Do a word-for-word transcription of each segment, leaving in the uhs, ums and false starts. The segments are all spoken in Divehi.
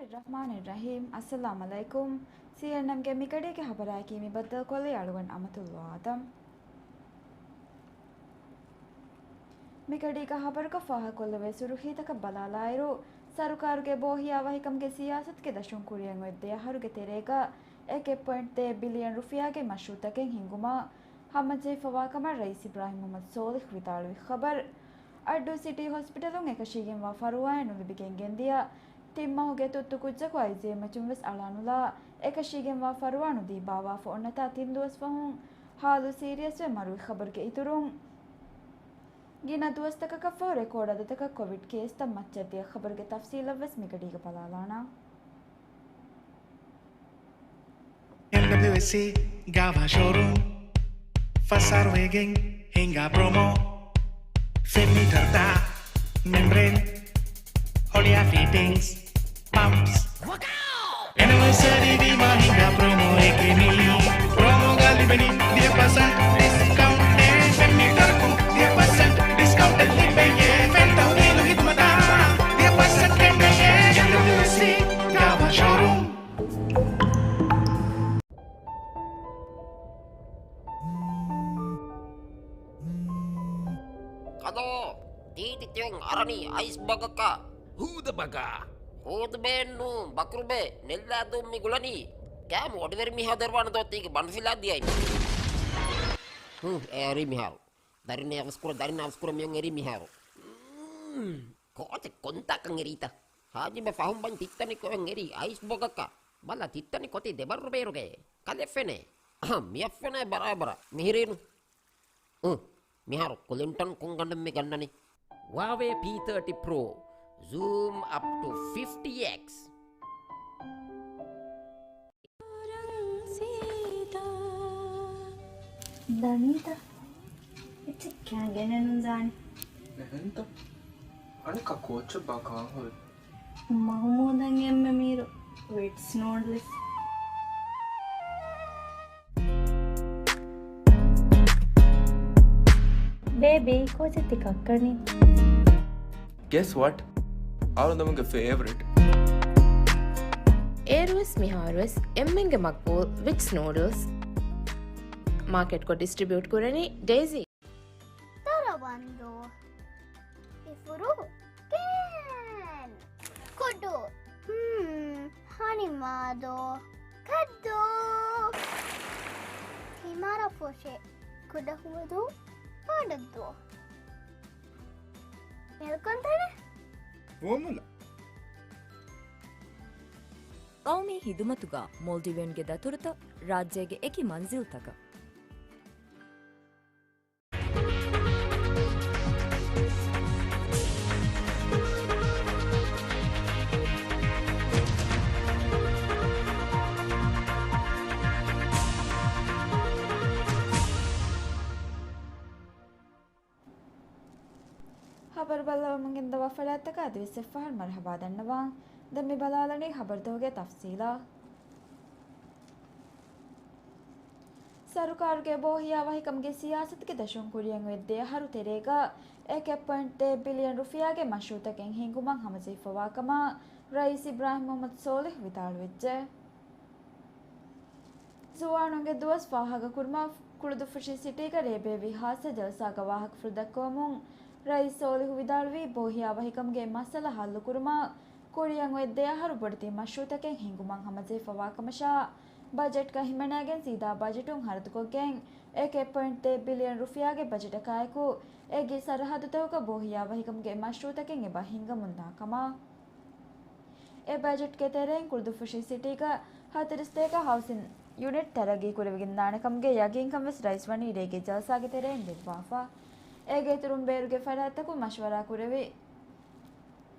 ރަޙްމާނި ރަޙީމް. އައްސަލާމް ޢަލައިކުމް. ސީއެންއެމްގެ މިގަޑީގެ ޚަބަރާއެކީ މި ބައްދަލުކޮށްލީ އަޅުގަނޑު އަމަތުﷲ އާދަމް. މިގަޑީގަ ޚަބަރުގަ ފާހަގަކޮށްލެވޭ ސުރުޚީތަކަށް ބަލާލާއިރު، ސަރުކާރުގެ ބޯހިޔާވަހިކަމުގެ ސިޔާސަތުގެ ދަށުން ކުރިއަށް އޮތް ދެ އަހަރުގެ ތެރޭގަ އެކެއް ޕޮއިންޓް ދޭއް ބިލިއަން ރުފިޔާގެ މަޝްރޫޢުތަކެއް ހިންގުމަށް ހަމަޖެހިފަވާ ކަމަށް ރައީސް އިބްރާހިމް މުޙައްމަދު ޞޯލިޙް ވިދާޅުވި ޚަބަރު. އައްޑޫ ސިޓީ ހޮސްޕިޓަލުން އެކަށީގެންވާ ފަރުވާއެއް ނުލިބިގެން ގެންދިޔަ ތިން މަހުގެ ތުއްތު ކުއްޖަކު އައިޖީއެމްއެޗުން ވެސް އަޅާނުލާ، އެކަށީގެންވާ ފަރުވާ ނުދީ ބާއްވާފަ އޮންނަތާ ތިން ދުވަސް ފަހުން ހާލު ސީރިއަސްވެ މަރުވި ޚަބަރުގެ އިތުރުން، ގިނަ ދުވަސްތަކަކަށްފަހު ރެކޯޑް އަދަދަކަށް ކޮވިޑް ކޭސްތައް މައްޗަށް ދިޔަ ޚަބަރުގެ ތަފްސީލަށްވެސް މިގަޑީގަ ބަލާލާނަން. އެމްޑަބްލިއުއެސްސީ ގާވާ ޝޯރޫމް ފަސް އަހަރު ވެގެން ހިނގާ ޕްރޮމޯ. ފެން މީޓަރުތައް، މެމްބްރޭން، ހޮޅިއާ ފިޓިންގްސް، ޕަމްޕްސް. އެނިވަރސަރީ ވީމާ ހިނގާ ޕްރޮމޯއެކޭ މީ. ޕްރޮމޯގަ ލިބެނީ ދިހަ ޕަސެންޓް ޑިސްކައުންޓެއް. ފެން މީޓަރަކުން ދިހަ ޕަސެންޓް ޑިސްކައުންޓެއް ލިބެޔޭ. ފެން ތަހުލީލު ޚިދުމަތާ ދިހަ ޕަސެންޓް ކެނޑެޔޭ. އެމްޑަބްލިއުއެސްސީ ގާވާ ޝޯރޫމް. ކަލޯ، ދީދި ތިޔަން އަރަނީ އައިސް ބަގަކަށް. ހޫދަ ބަގާ. ހޫދަ ބޭން ނޫން، ބަކުރު ބޭ، ނެއްލާ ދުން މި ގުޅަނީ. ކާމު އޮޑިވެރި މިހާ ދެރުވާނެ ދޯ ތީގެ ބަނޑުފިލާ ދިޔައި. ހު، އެ އަރި މިހާރު. ދަރިން އަވަސްކުރަ، ދަރިން އަވަސްކުރަ މިއޮން އެރީ މިހާރު. މް، ކޯޗެއް ކޮންތާކަން އެރީތަ؟ ހާޖިބެ ފަހުން ބަން ތިއްތަނި ކޮއެއް އެރީ އައިސް ބަގަކަށް. ބަލަ ތިއްތަނި ކޮތީ ދެބައްރު ބޭރުގައޭ. ކަލެ ފެނޭ. އަހަ، މިއަށް ފެނޭ ބަރާބަރަށް. މިހިރީނު. އު، މިހާރު ކުލިންޓަން ކޮންގަނޑެއް މި ގަންނަނީ؟ ހުއާވޭ ޕީ ތާޓީ ޕްރޯ. ޒޫމް އަޕް ޓު ފިފްޓީ އެކްސް. ދަނީތަ؟ އެއްޗެއް ކާ ގެނެއް ނުދާނެ. އެހެންތަ؟ އަނެއްކާ ކޯއްޗެއްބާ ކާން ހުރީ؟ މަހުމޫދަށް އެންމެ މީރު ވިޓްސް ނޫޑްލްސް. ބޭބީ، ކޯޗެއް ތި ކައްކަނީ؟ Guess what? އަޅުގަނޑުގެ ފޭވަރިޓް. އޭރުވެސް މިހާރުވެސް އެންމެންގެ މަގްބޫލް ވިޓްސް ނޫޑްލްސް. މާކެޓްކޮށް ޑިސްޓްރިބިއުޓް ކުރަނީ ޑޭޒީ. ދަރަވަންދޫ. އިފުރު. ކޭން. ކުޑު. ހުން. ހަނިމާދޯ. ކައްދޫ. ހިމާރަ ފޮށެ. ކުޑަ ހުވަދޫ. ފާޑައްދޫ. މެލްކޮން ތަނެ. ފޯމުލަ. ޤައުމީ ހިދުމަތުގަ މޯލްޑިވިއަންގެ ދަތުރުތައް ރާއްޖޭގެ އެކި މަންޒިލްތަކަށް. ޚަބަރު ބައްލަވަމުން ގެންދަވާ ފަރާތްތަކަށް އަދިވެސް އެއްފަހަރު މަރުޙަބާ ދަންނަވާން. ދެން މި ބަލާލަނީ ޚަބަރުތަކުގެ ތަފްސީލާ. ސަރުކާރުގެ ބޯހިޔާވަހިކަމުގެ ސިޔާސަތުގެ ދަށުން ކުރިއަށް އޮތް ދެ އަހަރު ތެރޭގަ އެކެއް ޕޮއިންޓް ދޭއް ބިލިއަން ރުފިޔާގެ މަޝްރޫޢުތަކެއް ހިންގުމަށް ހަމަޖެހިފަވާ ކަމަށް ރައީސް އިބްރާހިމް މުޙައްމަދު ޞޯލިޙް ވިދާޅުވެއްޖެ. ޒުވާނުންގެ ދުވަސް ފާހަގަކުރުމަށް ކުޅުދުއްފުށި ސިޓީގަ ރޭ ބޭއްވި ޚާއްޞަ ޖަލްސާގަ ވާހަކަފުޅު ދައްކަވަމުން ރައީސް ޞޯލިޙު ވިދާޅުވީ، ބޯހިޔާވަހިކަމުގެ މައްސަލަ ހައްލުކުރުމަށް ކުރިއަށް އޮތް ދެ އަހަރު ބޮޑެތި މަޝްރޫޢުތަކެއް ހިންގުމަށް ހަމަޖެހިފަވާ ކަމަށާ، ބަޖެޓްގަ ހިމަނައިގެން ސީދާ ބަޖެޓުން ހަރަދުކޮށްގެން އެކެއް ޕޮއިންޓް ދޭއް ބިލިއަން ރުފިޔާގެ ބަޖެޓަކާއެކު، އެކި ސަރަހައްދުތަކުގަ ބޯހިޔާވަހިކަމުގެ މަޝްރޫޢުތަކެއް އެބަ ހިންގަމުންދާ ކަމަށް. އެ ބަޖެޓްގެ ތެރެއިން ކުޅުދުއްފުށި ސިޓީގަ ހަތަރު ސަތޭކަ ހައުސިން ޔުނިޓް ތަރައްގީ ކުރެވިގެންދާނެ ކަމުގެ ޔަގީންކަން ވެސް ރައީސް ވަނީ ރޭގެ ޖަލްސާގެ ތެރެއިން ދެއްވާފަ. އޭގެ އިތުރުން ބޭރުގެ ފަރާތްތަކުން މަޝްވަރާ ކުރެވި،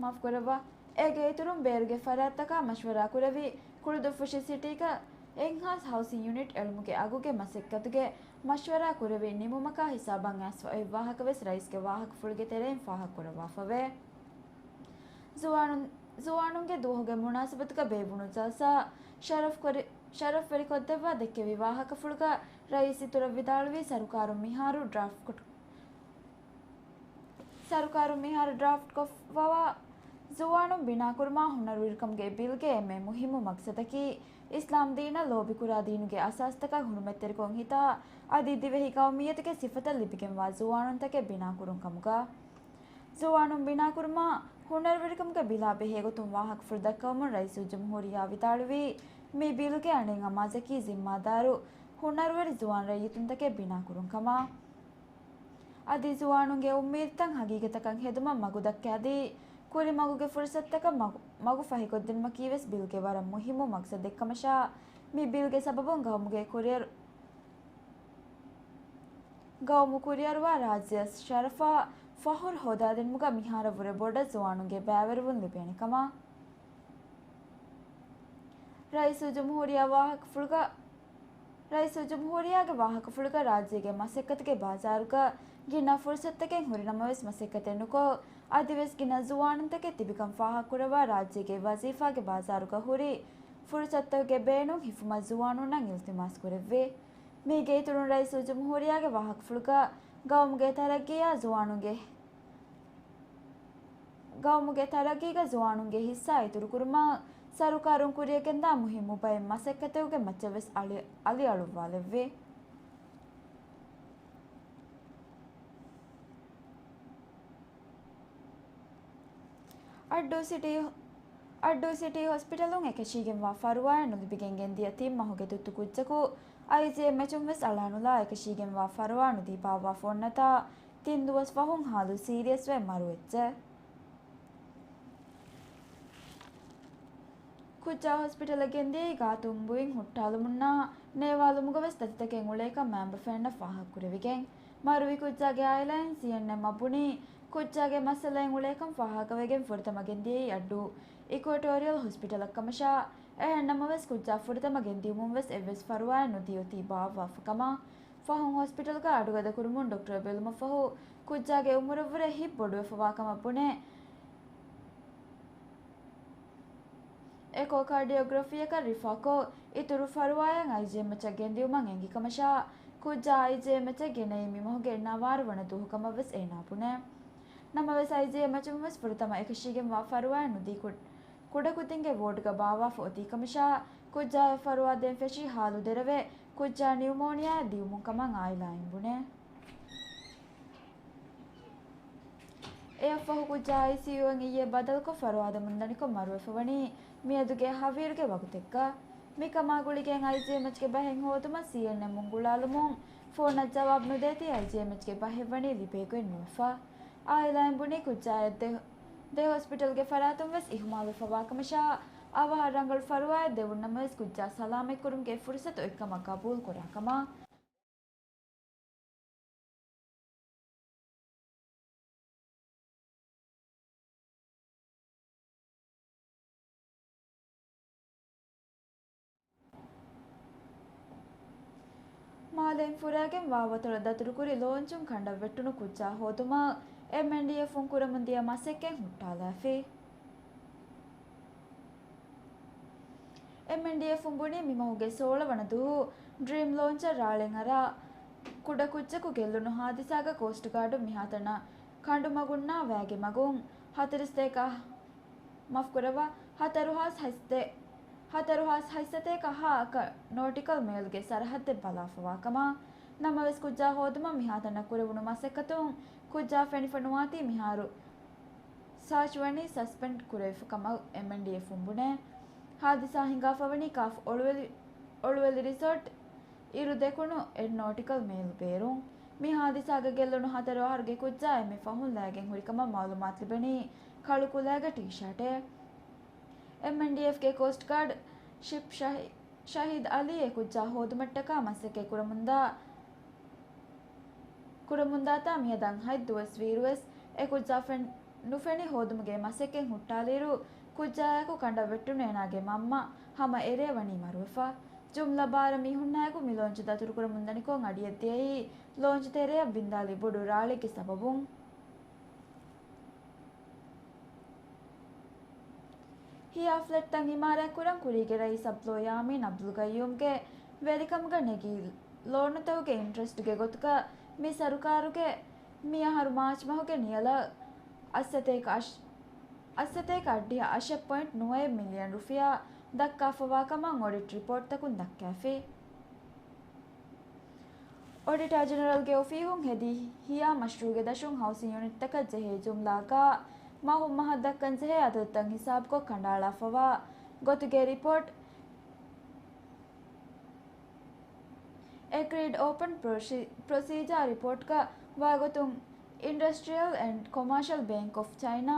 މާފު ކުރައްވާ. އޭގެ އިތުރުން ބޭރުގެ ފަރާތްތަކާ މަޝްވަރާ ކުރެވި، ކުޅުދުއްފުށި ސިޓީގަ އެންހާންސް ހައުސިން ޔުނިޓް އެޅުމުގެ އަގުގެ މަސައްކަތުގެ މަޝްވަރާ ކުރެވި ނިމުމަކާ ހިސާބަށް އައިސްފަ އޮތް ވާހަކަ ވެސް ރައީސްގެ ވާހަކަފުޅުގެ ތެރެއިން ފާހަގަކުރައްވާފަވޭ. ޒުވާނުން، ޒުވާނުންގެ ދުވަހުގެ މުނާސަބަތުގަ ބޭއްވުނު ޖަލްސާ ޝަރަފް ކުރި، ޝަރަފްވެރިކޮށްދެއްވާ ދެއްކެވި ވާހަކަފުޅުގަ ރައީސް އިތުރަށް ވިދާޅުވީ، ސަރުކާރުން މިހާރު ޑްރާފްޓް ކޮޓް، ސަރުކާރުން މިހާރު ޑްރާފްޓް ކޮށްފަވާ ޒުވާނުން ބިނާކުރުމާ ހުނަރުވެރިކަމުގެ ބިލްގެ އެންމެ މުހިއްމު މަގްސަދަކީ، އިސްލާމް ދީނަށް ލޯބިކުރާ ދީނުގެ އަސާސްތަކަށް ހުރުމަތްތެރިކޮށް ހިތާ، އަދި ދިވެހި ޤައުމިއްޔަތުގެ ސިފަތައް ލިބިގެންވާ ޒުވާނުންތަކެއް ބިނާކުރުން ކަމުގަ. ޒުވާނުން ބިނާކުރުމާ، ހުނަރުވެރިކަމުގެ ބިލާ ބެހޭގޮތުން ވާހަކަފުޅު ދައްކަވަމުން ރައީސުލްޖުމްހޫރިއްޔާ ވިދާޅުވީ، މި ބިލްގެ އަނެއް އަމާޒަކީ ޒިންމާދާރު، ހުނަރުވެރި ޒުވާން ރައްޔިތުންތަކެއް ބިނާކުރުން ކަމަށް. އަދި ޒުވާނުންގެ އުއްމީދުތައް ހަގީގަތަކަށް ހެދުމަށް މަގު ދައްކާދީ، ކުރިމަގުގެ ފުރުސަތުތަކަށް މަގު، މަގު ފަހިކޮށްދިނުމަކީވެސް ބިލްގެ ވަރަށް މުހިއްމު މަގްސަދެއްކަމަށާ، މި ބިލްގެ ސަބަބުން ގައުމުގެ ކުރިއަރު، ގައުމު ކުރިއަރުވާ ރާއްޖެއަށް ޝަރަފާ ފަހުރު ހޯދާދިނުމުގަ މިހާރަށްވުރެ ބޮޑަށް ޒުވާނުންގެ ބައިވެރިވުން ލިބޭނެ ކަމަށް. ރައީސުލްޖުމްހޫރިއްޔާ ވާހަކަފުޅުގަ، ރައީސުލްޖުމްހޫރިއްޔާގެ ވާހަކަފުޅުގަ ރާއްޖޭގެ މަސައްކަތުގެ ބާޒާރުގަ ގިނަ ފުރުސަތުތަކެއް ހުރި ނަމަވެސް މަސައްކަތެއް ނުކޮށް، އަދިވެސް ގިނަ ޒުވާނުންތަކެއް ތިބިކަން ފާހަގަކުރައްވާ ރާއްޖޭގެ ވަޒީފާގެ ބާޒާރުގަ ހުރި ފުރުސަތުތަކުގެ ބޭނުން ހިފުމަށް ޒުވާނުންނަށް އިލްތިމާސް ކުރެއްވި. މީގެ އިތުރުން ރައީސުލްޖުމްހޫރިއްޔާގެ ވާހަކަފުޅުގަ ގައުމުގެ ތަރައްގީއާ ޒުވާނުންގެ ގައުމުގެ ތަރައްގީގަ ޒުވާނުންގެ ހިއްސާ އިތުރުކުރުމަށް ސަރުކާރުން ކުރިޔަށްގެންދާ މުހިއްމު ބައެއް މަސައްކަތެއްގެ މައްޗަށްވެސް އަލި، އަލިއަޅުއްވާލެއްވި. އައްޑޫ ސިޓީ، އައްޑޫ ސިޓީ ހޮސްޕިޓަލުން އެކަށީގެންވާ ފަރުވާއެއް ނުލިބިގެން ގެންދިޔަ ތިން މަހުގެ ތުއްތު ކުއްޖަކު އައިޖީއެމްއެޗުން ވެސް އަޅާނުލާ އެކަށީގެންވާ ފަރުވާ ނުދީ ބާއްވާފަ އޮންނަތާ، ތިން ދުވަސް ފަހުން ހާލު ސީރިއަސްވެ މަރުވެއްޖެ. ކުއްޖާ ހޮސްޕިޓަލަށް ގެންދިޔައީ ގާތުން ބުއިން ހުއްޓާލުމުންނާ ނޭވާލުމުގަވެސް ދަތިތަކެއް އުޅޭކަން މައިންބަފައިންނަށް ފާހަގަކުރެވިގެން، މަރުވި ކުއްޖާގެ އާއިލާއިން ސީއެންއެމްއަށް ބުނީ، ކުއްޖާގެ މައްސަލައިން އުޅޭކަން ފާހަގަވެގެން ފުރަތަމަ ގެންދިޔައީ އައްޑޫ އިކުއެޓޯރިއަލް ހޮސްޕިޓަލަށްކަމަށާ، އެހެންނަމަވެސް ކުއްޖާ ފުރަތަމަ ގެންދިޔުމުން ވެސް އެއްވެސް ފަރުވާއެއް ނުދީ އޮތީ ބާއްވާފަ ކަމަށް، ފަހުން ހޮސްޕިޓަލްގަ އަޑުގަދަކުރުމުން ޑޮކްޓަރ ބެލުމަށްފަހު، ކުއްޖާގެ އުމުރަށްވުރެ ހިތް ބޮޑުވެފަވާ ކަމަށް ބުނެ، އެކޯކާޑިއޯގްރަފީއަކަށް ރިފާކޮށް، އިތުރު ފަރުވާއެއް އައިޖީއެމްއެޗަށް ގެންދިއުމަށް އެނގި ކަމަށާ، ކުއްޖާ އައިޖީއެމްއެޗަށް ގެނައީ މިމަހުގެ ނަވާރަ ވަނަ ދުވަހު ކަމަށްވެސް އޭނާ ބުނޭ. ނަމަވެސް، އައިޖީއެމްއެޗުން ވެސް ފުރަތަމަ އެކަށީގެންވާ ފަރުވާއެއް ނުދީ ކު-، ކުޑަކުދިންގެ ވޯޑްގަ ބާއްވާފަ އޮތީ ކަމަށާ، ކުއްޖާއަށް ފަރުވާ ދޭން ފެށީ ހާލު ދެރަވެ، ކުއްޖާ ނިއުމޯނިއާއެއް ދިއުމުން ކަމަށް އާއިލާއިން ބުނޭ. އެއަށްފަހު ކުއްޖާ އައިސީޔޫއިން އިއްޔެ ބަދަލުކޮށް ފަރުވާ ދެމުންދަނިކޮށް މަރުވެފަ ވަނީ މިއަދުގެ ހަވީރުގެ ވަގުތެއްގަ. މިކަމާ ގުޅިގެން އައިޖީއެމްއެޗްގެ ބަހެއް ހޯދުމަށް ސީއެންއެމުން ގުޅާލުމުން ފޯނަށް ޖަވާބު ނުދޭތީ އައިޖީއެމްއެޗްގެ ބަހެއް ވަނީ ލިބޭގޮތް ނުވެފަ. އާއިލާއިން ބުނީ ކުއްޖާއަށް ދެ، ދެ ހޮސްޕިޓަލްގެ ފަރާތުން ވެސް އިހުމާލުވެފަވާ ކަމަށާ، އަވަހަށް ރަނގަޅު ފަރުވާއެއް ދެވުން ނަމަވެސް ކުއްޖާ ސަލާމަތްކުރުމުގެ ފުރުސަތު އޮތްކަމަށް ގަބޫލުކުރާ ކަމަށް. މާލެއިން ފުރާގެން ވާވަތޮޅަށް ދަތުރުކުރި ލޯންޗުން ކަނޑަށް ވެއްޓުނު ކުއްޖާ ހޯދުމަށް އެމްއެންޑީއެފުން ކުރަމުން ދިޔަ މަސައްކަތް ހުއްޓާލާފި. އެމްއެންޑީއެފުން ބުނީ މިމަހުގެ ސޯޅަ ވަނަ ދުވަހު ޑްރީމް ލޯންޗަށް ރާޅެއް އަރާ ކުޑަކުއްޖަކު ގެއްލުނު ހާދިސާގަ ކޯސްޓް ގާޑުން މިހާތަނަށް ކަނޑުމަގުންނާ ވައިގެ މަގުން ހަތަރުސަތޭކަ، މާފުކުރައްވާ، ހަތަރުހާސް ހަތްސަތޭ، ހަތަރުހާސް ހަތްސަތޭކަ ހާ އަކަށް ނޯޓިކަލް މައިލްގެ ސަރަހައްދެއް ބަލާފަވާ ކަމަށް. ނަމަވެސް ކުއްޖާ ހޯދުމަށް މިހާތަނަށް ކުރެވުނު މަސައްކަތުން ކުއްޖާ ފެނިފަ ނުވާތީ މިހާރު ސާޗު ވަނީ ސަސްޕެންޑް ކުރެވިފަ ކަމަށް އެމްއެންޑީއެފުން ބުނޭ. ހާދިސާ ހިނގާފަވަނީ ކާފް އޮޅުވެލި، އޮޅުވެލި ރިސޯޓް އިރު ދެކުނު އެއް ނޯޓިކަލް މައިލް ބޭރުން. މި ހާދިސާގަ ގެއްލުނު ހަތަރު އަހަރުގެ ކުއްޖާ އެންމެ ފަހުން ލައިގެން ހުރި ކަމަށް މައުލޫމާތު ލިބެނީ ކަޅު ކުލައިގެ ޓީޝާޓެއް. އެމްއެންޑީއެފްގެ ކޯސްޓް ގާޑް ޝިޕް ޝަހި، ޝަހީދް އަލީ އެ ކުއްޖާ ހޯދުމަށްޓަކާ މަސައްކަތް ކުރަމުންދާ، ކުރަމުންދާތާ މިއަދަށް ހަތް ދުވަސް ވީއިރުވެސް އެ ކުއްޖާ ފެން، ނުފެނި ހޯދުމުގެ މަސައްކަތް ހުއްޓާލިއިރު، ކުއްޖާއެކު ކަނޑަށް ވެއްޓުނު އޭނާގެ މަންމަ ހަމަ އެރޭ ވަނީ މަރުވެފަ. ޖުމްލަ ބާރަ މީހުންނާއެކު މި ލޯންޗު ދަތުރުކުރަމުންދަނިކޮށް އަޑިއަށްދިޔައީ ލޯންޗު ތެރެއަށް ބިންދާލި ބޮޑު ރާޅެއްގެ ސަބަބުން. ހިޔާ ފްލެޓްތައް އިމާރާތްކުރަން ކުރީގެ ރައީސް އަބްދުﷲ ޔާމީން އަބްދުލް ގައްޔޫމްގެ ވެރިކަމުގަ ނެގި ލޯނުތަކުގެ އިންޓްރެސްޓްގެ ގޮތުގަ މި ސަރުކާރުގެ މިއަހަރު މާޗް މަހުގެ ނިޔަލަށް އަށްސަތޭކަ އަށް، އަށްސަތޭކަ އަށްޑިހަ އަށެއް ޕޮއިންޓް ނުވައެއް މިލިއަން ރުފިޔާ ދައްކާފަވާ ކަމަށް އޮޑިޓް ރިޕޯޓްތަކުން ދައްކާފި. އޮޑިޓާ ޖެނެރަލްގެ އޮފީހުން ހެދި ހިޔާ މަޝްރޫގެ ދަށުން ހައުސިން ޔުނިޓްތަކަށް ޖެހޭ ޖުމްލާގާ މަހުން މަހަށް ދައްކަން ޖެހޭ އަދަދުތައް ހިސާބުކޮށް ކަނޑައަޅާފަވާ ގޮތުގެ ރިޕޯޓް، އެގްރީޑް އޯޕަން ޕްރޮސީ-، ޕްރޮސީޖާ ރިޕޯޓްގަ ވާގޮތުން އިންޑަސްޓްރިއަލް އެންޑް ކޮމާޝަލް ބޭންކް އޮފް ޗައިނާ،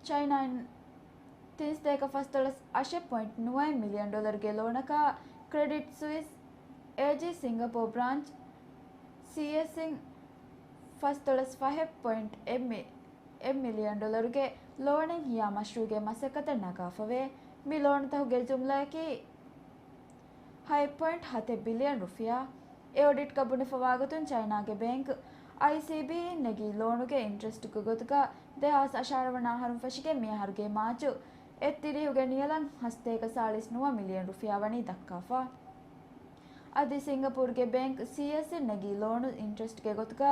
ޗައިނާއިން ތިން ސަތޭކަ ފަސްދޮޅަސް އަށެއް ޕޮއިންޓް ނުވައެއް މިލިއަން ޑޮލަރުގެ ލޯނަކާ ކްރެޑިޓް ސުއިސް އޭޖީ ސިންގަޕޯ ބްރާންޗް ސީއެސްއިން ފަސްދޮޅަސް ފަހެއް ޕޮއިންޓް އެއް މި-، އެއް މިލިއަން ޑޮލަރުގެ ލޯނެއް ހިޔާ މަޝްރޫގެ މަސައްކަތަށް ނަގާފަވޭ. މި ލޯނުތަކުގެ ޖުމްލައަކީ ހަތް ޕޮއިންޓް ހަތެއް ބިލިއަން ރުފިޔާ. އެ އޮޑިޓްގަ ބުނެފަވާގޮތުން ޗައިނާގެ ބޭންކް އައިސީބީއިން ނެގީ ލޯނުގެ އިންޓްރެސްޓުގެ ގޮތުގަ ދެހާސް އަށާރަ ވަނަ އަހަރުން ފެށިގެން މިއަހަރުގެ މާޗު އެއްތިރީހުގެ ނިޔަލަށް ހަސަތޭކަ ސާޅީސް ނުވަ މިލިއަން ރުފިޔާ ވަނީ ދައްކާފަ. އަދި ސިންގަޕޫރުގެ ބޭންކް ސީއެސްއިން ނެގީ ލޯނު އިންޓްރެސްޓްގެ ގޮތުގަ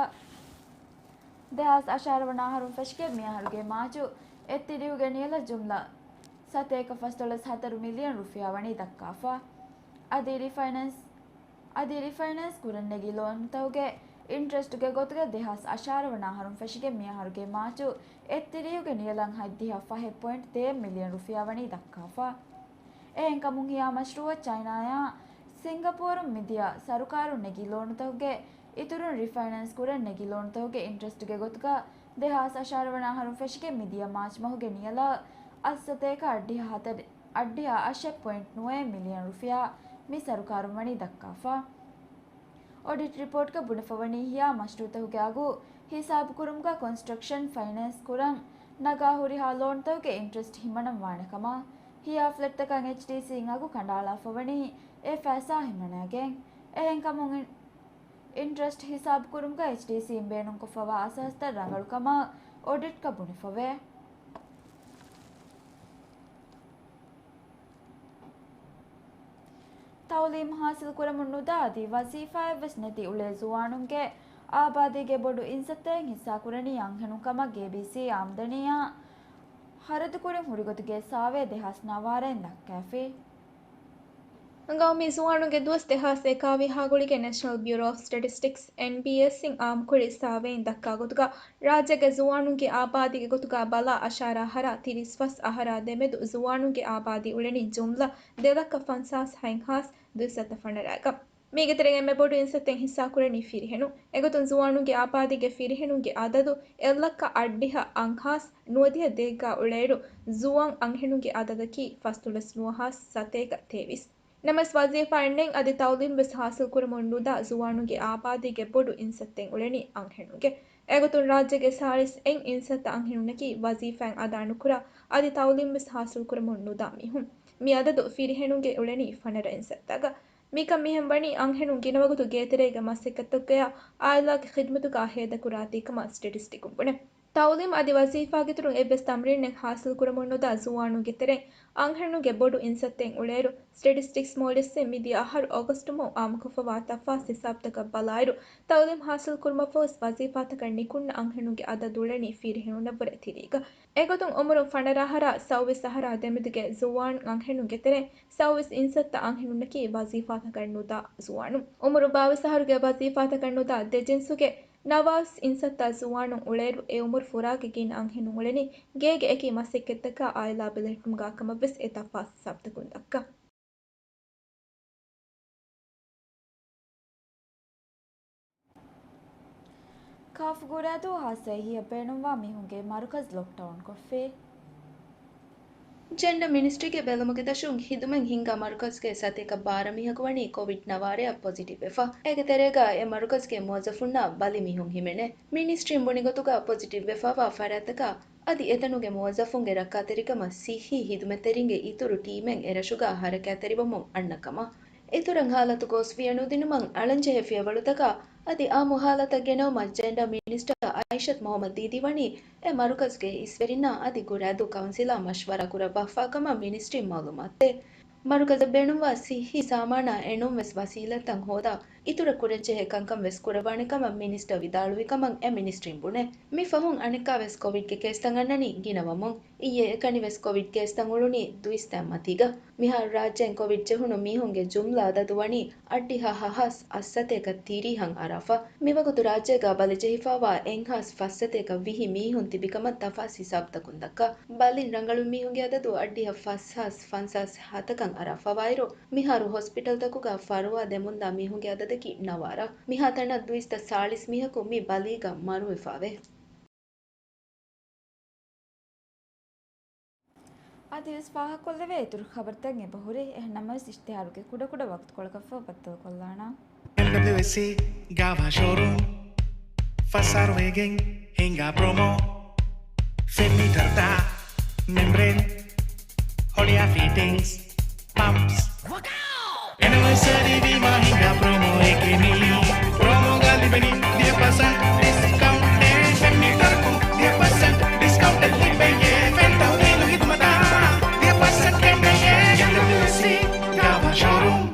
ދެހާސް އަށާރަ ވަނަ އަހަރުން ފެށިގެން މިއަހަރުގެ މާޗު އެއްތިރީހުގެ ނިޔަލަށް ޖުމްލަ ސަތޭކަ ފަސްދޮޅަސް ހަތަރު މިލިއަން ރުފިޔާ ވަނީ ދައްކާފަ. އަދި ރިފައިނޭންސް، އަދި ރިފައިނޭންސް ކުރަން ނެގި ލޯނުތަކުގެ އިންޓްރެސްޓުގެ ގޮތުގަ ދެހާސް އަށާރަ ވަނަ އަހަރުން ފެށިގެން މިއަހަރުގެ މާޗު އެއްތިރީހުގެ ނިޔަލަށް ހަތްދިހަ ފަހެއް ޕޮއިންޓް ދޭއް މިލިއަން ރުފިޔާ ވަނީ ދައްކާފަ. އެހެންކަމުން ހިޔާ މަޝްރޫއަށް ޗައިނާއާ ސިންގަޕޫރުން މިދިޔަ ސަރުކާރުން ނެގި ލޯނުތަކުގެ އިތުރުން ރިފައިނޭންސް ކުރަން ނެގި ލޯނުތަކުގެ އިންޓްރެސްޓުގެ ގޮތުގަ ދެހާސް އަށާރަ ވަނަ އަހަރުން ފެށިގެން މިދިޔަ މާޗް މަހުގެ ނިޔަލަށް އަށްސަތޭކަ އަށްޑިހަ ހަތަރު، އަށްޑިހަ އަށެއް ޕޮއިންޓް ނުވައެއް މިލިއަން ރުފިޔާ މި ސަރުކާރުން ވަނީ ދައްކާފަ. އޮޑިޓް ރިޕޯޓްގަ ބުނެފަވަނީ ހިޔާ މަޝްރޫއުތަކުގެ އަގު ހިސާބުކުރުމުގަ ކޮންސްޓްރަކްޝަން ފައިނޭންސް ކުރަން ނަގާ ހުރިހާ ލޯނުތަކުގެ އިންޓްރެސްޓް ހިމަނަން ވާނެ ކަމަށް ހިޔާ ފްލެޓްތަކަށް އެޗްޑީސީއިން އަގު ކަނޑައަޅާފަވަނީ އެ ފައިސާ ހިމަނާގެން. އެހެންކަމުން އިން-، އިންޓްރެސްޓް ހިސާބުކުރުމުގަ އެޗްޑީސީއިން ބޭނުންކޮށްފަވާ އަސާސްތައް ރަނގަޅު ކަމަށް އޮޑިޓްގަ ބުނެފަވޭ. ތައުލީމު ހާސިލް ކުރަމުން ނުދާ އަދި ވަޒީފާއެއްވެސް ނެތި އުޅޭ ޒުވާނުންގެ އާބާދީގެ ބޮޑު އިންސައްތައެއް ހިއްސާކުރަނީ އަންހެނުން ކަމަށް ގޭބީސީ އާމްދަނީއާ ހަރަދުކުރަން ހުރިގޮތުގެ ސާވޭ ދެހާސް ނަވާރައިން ދައްކާފި. ގައުމީ ޒުވާނުންގެ ދުވަސް ދެހާސް އެކާވީހާ ގުޅިގެން ނޭޝަނަލް ބިއުރޯ އޮފް ސްޓެޓިސްޓިކްސް، އެންބީއެސް، އިން އާއްމުކުރި ސާވޭއިން ދައްކާ ގޮތުގަ، ރާއްޖޭގެ ޒުވާނުންގެ އާބާދީގެ ގޮތުގަ ބަލާ އަށާރަ އަހަރާ ތިރީސް ފަސް އަހަރާ ދެމެދު ޒުވާނުންގެ އާބާދީ އުޅެނީ ޖުމްލަ ދެލައްކަ ފަންސާސް ހަތްހާސް ދުއިސައްތަ ފަނަރައިގަ. މީގެ ތެރެއިން އެންމެ ބޮޑު އިންސައްތައެއް ހިއްސާކުރަނީ ފިރިހެނުން. އެގޮތުން ޒުވާނުންގެ އާބާދީގެ ފިރިހެނުންގެ އަދަދު އެއްލައްކަ އަށްޑިހަ އަށްހާސް ނުވަދިހަ ދޭއްގަ އުޅޭއިރު، ޒުވާން އަންހެނުންގެ އަދަދަކީ ފަސްދޮޅަސް ނުވަހާސް ސަތޭކަ ތޭވީސް. ނަމަވެސް، ވަޒީފާއެއް ނެތް އަދި ތައުލީމް ވެސް ހާސިލް ކުރަމުން ނުދާ ޒުވާނުންގެ އާބާދީގެ ބޮޑު އިންސައްތައެއް އުޅެނީ އަންހެނުންގެ. އެގޮތުން ރާއްޖޭގެ ސާޅީސް އެއް އިންސައްތަ އަންހެނުންނަކީ ވަޒީފާއެއް އަދާ ނުކުރާ އަދި ތައުލީމް ވެސް ހާސިލް ކުރަމުން ނުދާ މީހުން. މި އަދަދު ފިރިހެނުންގެ އުޅެނީ ފަނަރަ އިންސައްތަގަ. މިކަން މިހެން ވަނީ އަންހެނުން ގިނަވަގުތު ގޭތެރޭގެ މަސައްކަތްތަކުގަޔާ އާއިލާގެ ޚިދްމަތުގަ ހޭދަކުރާތީ ކަމަށް ސްޓެޓިސްޓިކުން ބުނޭ. ތައުލީމް އަދި ވަޒީފާގެ އިތުރުން އެއްވެސް ތަމްރީނެއް ހާސިލް ކުރަމުން ނުދާ ޒުވާނުންގެ ތެރެއިން އަންހެނުންގެ ބޮޑު އިންސައްތައެއް އުޅޭއިރު، ސްޓެޓިސްޓިކްސް މޯލިއްސިން މިދިޔަ އަހަރު އޮގަސްޓު މަހު އާއްމުކޮށްފަވާ ތަފާސް ހިސާބުތަކަށް ބަލާއިރު، ތައުލީމް ހާސިލް ކުރުމަށްފަހު ވެސް ވަޒީފާތަކަށް ނިކުންނަ އަންހެނުންގެ އަދަދު އުޅެނީ ފިރިހެނުންނަށްވުރެ ތިރީގަ. އެގޮތުން އުމުރުން ފަނަރަ އަހަރާ ސައުވީސް އަހަރާ ދެމެދުގެ ޒުވާން އަންހެނުންގެ ތެރެއިން ސައުވީސް އިންސައްތަ އަންހެނުންނަކީ ވަޒީފާތަކަށް ނުދާ ޒުވާނުން. އުމުރު ބާވީސް އަހަރުގެ ވަޒީފާތަކަށް ނުދާ ދެ ޖިންސުގެ ނަވާސް އިންސައްތަ ޒުވާނުން އުޅޭއިރު، އެ އުމުރު ފުރާގެ ގިނަ އަންހެނުން އުޅެނީ ގޭގެ އެކި މަސައްކަތްތަކާ އާއިލާ ބެލެހެއްޓުމުގާ ކަމަށްވެސް އެ ތަފާސް ހިސާބުތަކުން ދައްކާ. ކާފަގު ރައްދު ހާއްސަ އެހީއަށް ބޭނުންވާ މީހުންގެ މަރުކަޒު ލޮކްޑައުން ކޮށްފި. ޖެންޑަ މިނިސްޓްރީގެ ބެލުމުގެ ދަށުން ހިދުމަތް ހިންގާ މަރުކަޒުގެ ސަތޭކަ ބާރަ މީހަކު ވަނީ ކޮވިޑް ނަވާރައަށް ޕޮޒިޓިވް ވެފަ. އޭގެ ތެރޭގަ އެ މަރުކަޒުގެ މުވައްޒަފުންނާ ބަލި މީހުން ހިމެނޭ. މިނިސްޓްރީން ބުނި ގޮތުގަ ޕޮޒިޓިވް ވެފަވާ ފަރާތްތަކާ އަދި އެތަނުގެ މުވައްޒަފުންގެ ރައްކާތެރިކަމަށް ސިއްހީ ހިދުމަތްތެރިންގެ އިތުރު ޓީމެއް އެރަށުގަ ހަރަކާތްތެރިވަމުން އަންނަ ކަމަށް. އިތުރަށް ހާލަތު ގޯސްވިޔަ ނުދިނުމަށް އަޅަންޖެހޭ ފިޔަވަޅުތަކާ އަދި އާއްމު ހާލަތަށް ގެނައުމަށް ޖެންޑަ މިނިސްޓަރ އައިޝަތު މުހައްމަދު ދީދީ ވަނީ އެ މަރުކަޒުގެ އިސްވެރިންނާ އަދި ގުރައިދޫ ކައުންސިލާ މަޝްވަރާ ކުރައްވާފާ ކަމަށް މިނިސްޓްރީން މައުލޫމާތު ދޭ. މަރުކަޒަށް ބޭނުންވާ ސިއްހީ ސާމާނާ އެނޫންވެސް ވަސީލަތްތައް ހޯދާ، އިތުރަށް ކުރަންޖެހޭ ކަންކަން ވެސް ކުރައްވާނެ ކަމަށް މިނިސްޓަރ ވިދާޅުވި ކަމަށް އެ މިނިސްޓްރީން ބުނޭ. މި ފަހުން އަނެއްކާވެސް ކޮވިޑްގެ ކޭސްތައް އަންނަނީ ގިނަވަމުން، އިއްޔެ އެކަނިވެސް ކޮވިޑް ކޭސްތައް އުޅުނީ ދުއިސައްތަ މަތީގަ. މިހާރު ރާއްޖޭން ކޮވިޑް ޖެހުނު މީހުންގެ ޖުމްލަ އަދަދު ވަނީ އަށްޑިހަ ހަ ހާސް އަށްސަތޭކަ ތިރީހަށް އަރާފަ. މިވަގުތު ރާއްޖޭގަ ބަލިޖެހިފައިވާ އެއްހާސް ފައްސަތޭކަ ވިހި މީހުން ތިބިކަމަށް ތަފާސް ހިސާބުތަކުން ދައްކާ. ބަލިން ރަނގަޅު މީހުންގެ އަދަދު އަށްޑިހަ ފަސް ހާސް ފަންސާސް ހަތަކަށް އަރާފަވާއިރު، މިހާރު ހޮސްޕިޓަލްތަކުގަ ފަރުވާ ދެމުންދާ މީހުންގެ އަދަދަކީ ނަވާރަ. މިހާތަނަށް ދުއިސައްތަ ސާޅީސް މީހަކު މި ބަލީގަ މަރުވެފަވޭ. އަދިވެސް ފާހަގަކޮށްލެވޭ އިތުރު ޚަބަރުތައް އެބަހުރި. އެހެން ނަމަވެސް އިޝްތިހާރުގެ ކުޑަކުޑަ ވަގުތުކޮޅަކަށްފަހު ބައްދަލުކޮށްލާނަން. އެމްޑަބްލިއުއެސްސީ ގާވާ ޝޯރޫމް، ފަސް އަހަރު ވެގެން ހިނގާ ޕްރޮމޯ. ފެން މީޓަރުތައް، މެމްބްރޭން، ހޮޅިއާ ފިޓިންގްސް، ޕަމްޕްސް. އެނިވަރސަރީ ވީމާ ހިނގާ ޕްރޮމޯއެކޭ މީ. ޕްރޮމޯގަ ލިބެނީ ދިހަ ޕަސެންޓް ޑިސްކައުންޓެއް. ފެން މީޓަރަކުން ދިހަ ޕަސެންޓް ޑިސްކައުންޓެއް ލިބެޔޭ. ފެން ތަހުލީލު ހިދުމަތާ ދިހަ ޕަސެންޓް ކެނޑެޔޭ. އެމްޑަބްލިއުއެސްސީ ގާވާ ޝޯރޫމް.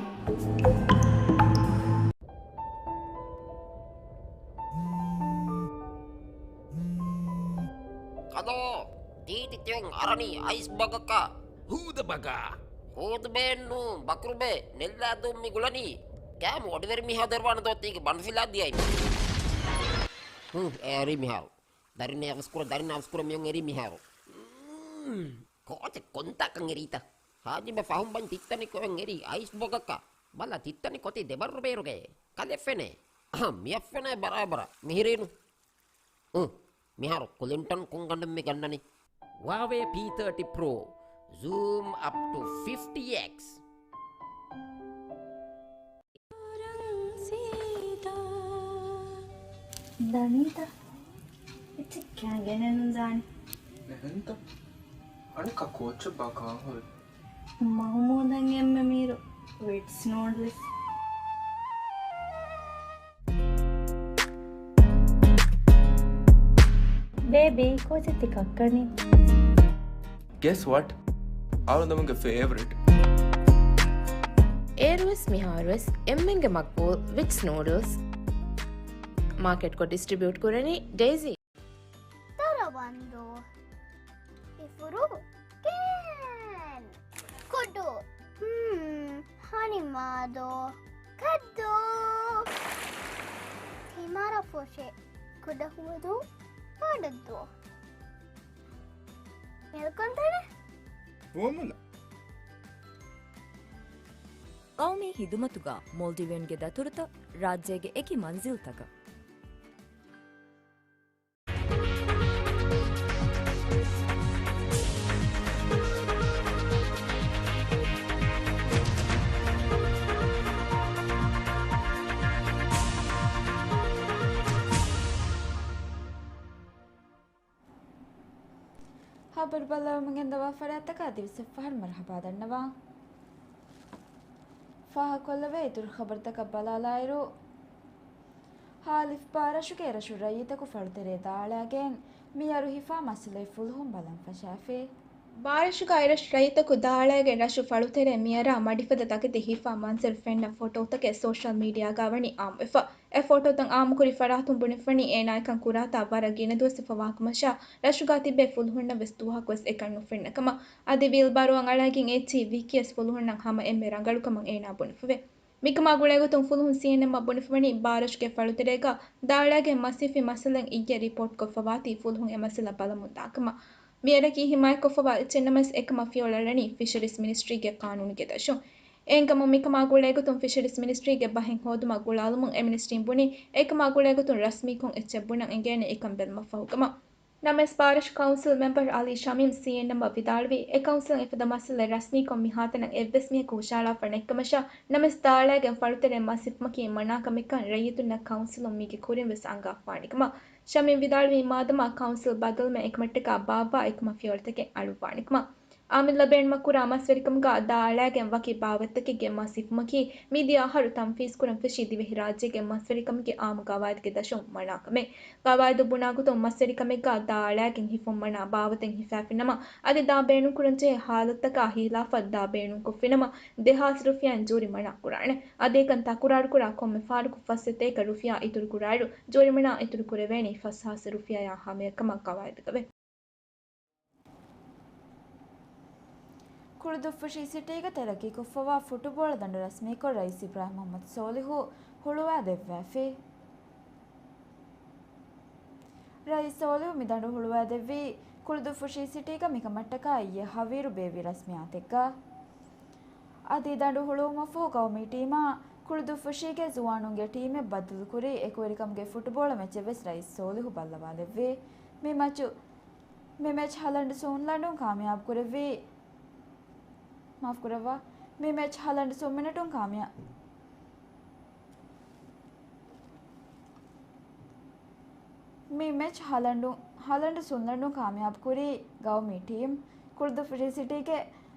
ކަލޯ، ދީދި ތިއުން އަރަނީ އައިސް ބަގަކަށް. ހޫދަ ބަގާ. ހޫދުބޭއެއްނޫން، ބަކުރުބޭ، ނެއްލާދޫން މި ގުޅަނީ. ކައިމު އޮޑިވެރި މީހާ ދެރަވާނެ ދޯ ތީގެ ބަނޑުފިލާ ދިޔައި. ހުން، އެ އަރީ މިހާރު. ދަރިން އަވަސްކުރަ، ދަރިން އަވަސްކުރަ މިއޮން އެރީ މިހާރު. މް، ކޯޗެއް ކޮންތާކަން އެރީތަ؟ ހާޖިބަ ފަހުން ބަން ތިއްތަނި ކޮއެން އެރީ އައިސް ބޮގަކަށް. ބަލަ ތިއްތަނި ކޮތީ ދެބަރު ބޭރުގައޭ. ކަލެ ފެނޭ. އަހަ، މިއަށް ފެނޭ ބަރާބަރަށް. މިހިރީނު. އު، މިހާރު ކުލިންޓަން ކުންގަނޑުން މި ގަންނަނީ. ހުވާވޭ ޕީ ތާޓީ ޕްރޯ. ޒޫމް އަޕް ޓު ފިފްޓީ އެކްސް. ދަނީތަ؟ އެއްޗެއް ކާގެނެއް ނުދާނެ. ނެހެންތަ؟ އަނެއްކާ ކޯޗެއްބާ ކާން ހުރި؟ މަހުމޫދަށް އެންމެ މީރު ވިޓްސް ނޫޑްލްސް. ބޭބީ، ކޯޗެއް ތި ކައްކަނީ؟ Guess what? އަޅުގަނޑުމެންގެ ފޭވަރިޓް. އޭރުވެސް މިހާރުވެސް އެންމެންގެ މަގްބޫލް ވިޓްސް ނޫޑްލްސް. މާކެޓްކޮށް ޑިސްޓްރިބިއުޓް ކުރަނީ ޑޭޒީ. ދަރަވަންދޫ. އިފުރު ކޭން. ކުޑު. ހްމް، ހަނިމާދޯ. ކައްދޫ. ތިމަރަފުށި. ކުޑަހުވަދޫ. ބޮޑަށްދޫ. މެލްކޮންތަނެ. ފުވައްމުލައް. ޤައުމީ ހިދުމަތުގަ މޯލްޑިވިއަންގެ ދަތުރުތައް ރާއްޖޭގެ އެކި މަންޒިލްތަކަށް. ޚަބަރު ބައްލަވަމުން ގެންދަވާ ފަރާތްތަކަށް އަދިވެސް އެއްފަހަރު މަރުޙަބާ ދަންނަވާ. ފާހަގަކޮށްލެވޭ އިތުރު ޚަބަރުތަކަށް ބަލާލާއިރު، ހާލިފް ބާރަށުގެ ރަށު ރައްޔިތަކު ފަޅުތެރޭ ދާއަޅާގެން މިއަރު ހިފާ މައްސަލައެއް ފުލުހުން ބަލަން ފަށާފި. ބާރަށުގައި ރަށު ރައްޔިތަކު ދާއަޅާގެން ރަށު ފަޅުތެރޭ މިއަރާ މަޑިފަދަ ތަކެތި ހިފާ މަންޒަރު ފެންނަ ފޮޓޯތަކެއް ސޯޝަލް މީޑިއާގަ ވަނީ އާއްމުވެފަ. އެ ފޮޓޯތައް އާއްމުކުރި ފަރާތުން ބުނެފަނީ އޭނާއަކަށް ކުރާތާ ވަރަށް ގިނަ ދުވަސް އެފަ ވާކަމަށާ، ރަށުގަ ތިބޭ ފުލުހުންނަށް ވެސް ދުވަހަކު ވެސް އެކަން ނުފެންނަ ކަމަށް. އަދި ވީލްބާރޯއަށް އަޅާގެން އެއްޗިހި ވިއްކިޔަސް ފުލުހުންނަށް ހަމަ އެންމެ ރަނގަޅު ކަމަށް އޭނާ ބުނެފަވޭ. މިކަމާ ގުޅޭގޮތުން ފުލުހުން ސީއެންއެމްއަށް ބުނެފަވަނީ ބާރަށުގެ ފަޅުތެރޭގަ ދާއަޅާގެން މަސް ހިފި މައްސަލައެއް އިއްޔެ ރިޕޯޓްކޮށްފަވާތީ ފުލުހުން އެ މައްސަލަ ބަލަމުން ދާކަމަށް. މިއަރަކީ ހިމާޔަތްކޮށްފަވާ އެއްޗެއް ނަމަވެސް އެކަމަށް ފިޔަވަޅައަޅަނީ ފިޝަރީޒް މިނިސްޓްރީގެ ޤާނޫނުގެ ދަށުން. އެހެންކަމުން މިކަމާ ގުޅޭގޮތުން ފިޝަރީޒް މިނިސްޓްރީގެ ބަހެއް ހޯދުމަށް ގުޅާލުމުން އެ މިނިސްޓްރީން ބުނީ، އެކަމާ ގުޅޭގޮތުން ރަސްމީކޮށް އެއްޗެއް ބުނަން އެނގޭނެ އެކަން ބެލުމަށްފަހު ކަމަށް. ނަމަވެސް ބާރަށު ކައުންސިލް މެމްބަރު އަލީ ޝަމީމް ސީއެންއެމްއަށް ވިދާޅުވީ، އެ ކައުންސިލުން އެފަދަ މައްސަލައެއް ރަސްމީކޮށް މިހާތަނަށް އެއްވެސް މީހަކު ހުށަހަޅާފަ ނެތްކަމަށާ، ނަމަވެސް ދާއަޅާގެން ފަޅުތެރޭ މަސް ހިފުމަކީ މަނާކަމެއްކަން ރައްޔިތުންނަށް ކައުންސިލުން މީގެ ކުރިން ވެސް އަންގާފާނެކަމަށް. ޝަމީމް ވިދާޅުވީ، މާދަމާ ކައުންސިލް ބަދަލުވުމެއް އެކަމަށްޓަކާ ބާއްވާ އެކަމަށް ފިޔަވަޅުތަކެއް އަޅުއްވާނެކަމަށް. އަމިއްލަ ބޭނުމަށް ކުރާ މަސްވެރިކަމުގަ ދާ އަޅާގެން ވަކި ބާވަތްތަކެއްގެ މަސް ހިފުމަކީ މިދިޔަ އަހަރު ތަންފީޒް ކުރަން ފެށީ ދިވެހިރާއްޖޭގެ މަސްވެރިކަމުގެ އާއްމު ގަވާއިދުގެ ދަށުން މަނާ ކަމެއް. ގަވާއިދު ބުނާގޮތުން މަސްވެރިކަމެއްގަ ދާ އަޅާގެން ހިފުން މަނާ ބާވަތެއް ހިފާފިނަމަ، އަދި ދާ ބޭނުންކުރަންޖެހޭ ހާލަތުތަކާ ހިލާފަށް ދާ ބޭނުންކޮށްފިނަމަ، ދެހާސް ރުފިޔާއިން ޖޫރިމަނާ ކުރާނެ. އަދި އެކަން ތަކުރާރުކުރާ ކޮންމެ ފަހަރަކު ފަސް ސަތޭކަ ރުފިޔާ އިތުރުކުރާއިރު، ޖޫރިމަނާ އިތުރުކުރެވޭނީ ފަސް ހާސް ރުފިޔާއާ ހަމަޔަށްކަމަށް ގަވާއިދުގަވޭ. ކުޅުދުއްފުށީ ސިޓީގެ ތެރައްގީކޮށްފަވާ ފުޓުބޯޅަ ދަނޑު ރަސްމީކޮށް ރައީސް އިބްރާހިމް މުހައްމަދު ސޯލިހު ހުޅުވާ ދެއްވާފި. ރައީސް ސޯލިހު މި ދަނޑު ހުޅުވާ ދެއްވީ ކުޅުދުއްފުށީ ސިޓީގަ މިކަމަށްޓަކާ އިއްޔެ ހަވީރު ބޭއްވި ރަސްމިއްޔާތެއްގަ. އަދި ދަނޑު ހުޅުވުމަށްފަހު ގައުމީ ޓީމާ ކުޅުދުއްފުށީގެ ޒުވާނުންގެ ޓީމެއް ބައްދަލުކުރި އެކުވެރިކަމުގެ ފުޓުބޯޅަ މެޗެއްވެސް ރައީސް ސޯލިހު ބައްލަވާލެއްވި. މި މެޗު، މި މެޗް ހަލަންޑް ސުން ލަނޑުން ކާމިޔާބު ކުރެއްވީ. މާފުކުރައްވާ. މި މެޗް ހަލަންޑް ސުން މިނެޓުން ކާމިޔާ-، މި މެޗް ހަލަންޑު، ހަލަންޑް ސުން ލަނޑުން ކާމިޔާބު ކުރީ ގައުމީ ޓީމް. ކުޅުދުއްފުށީ ސިޓީގެ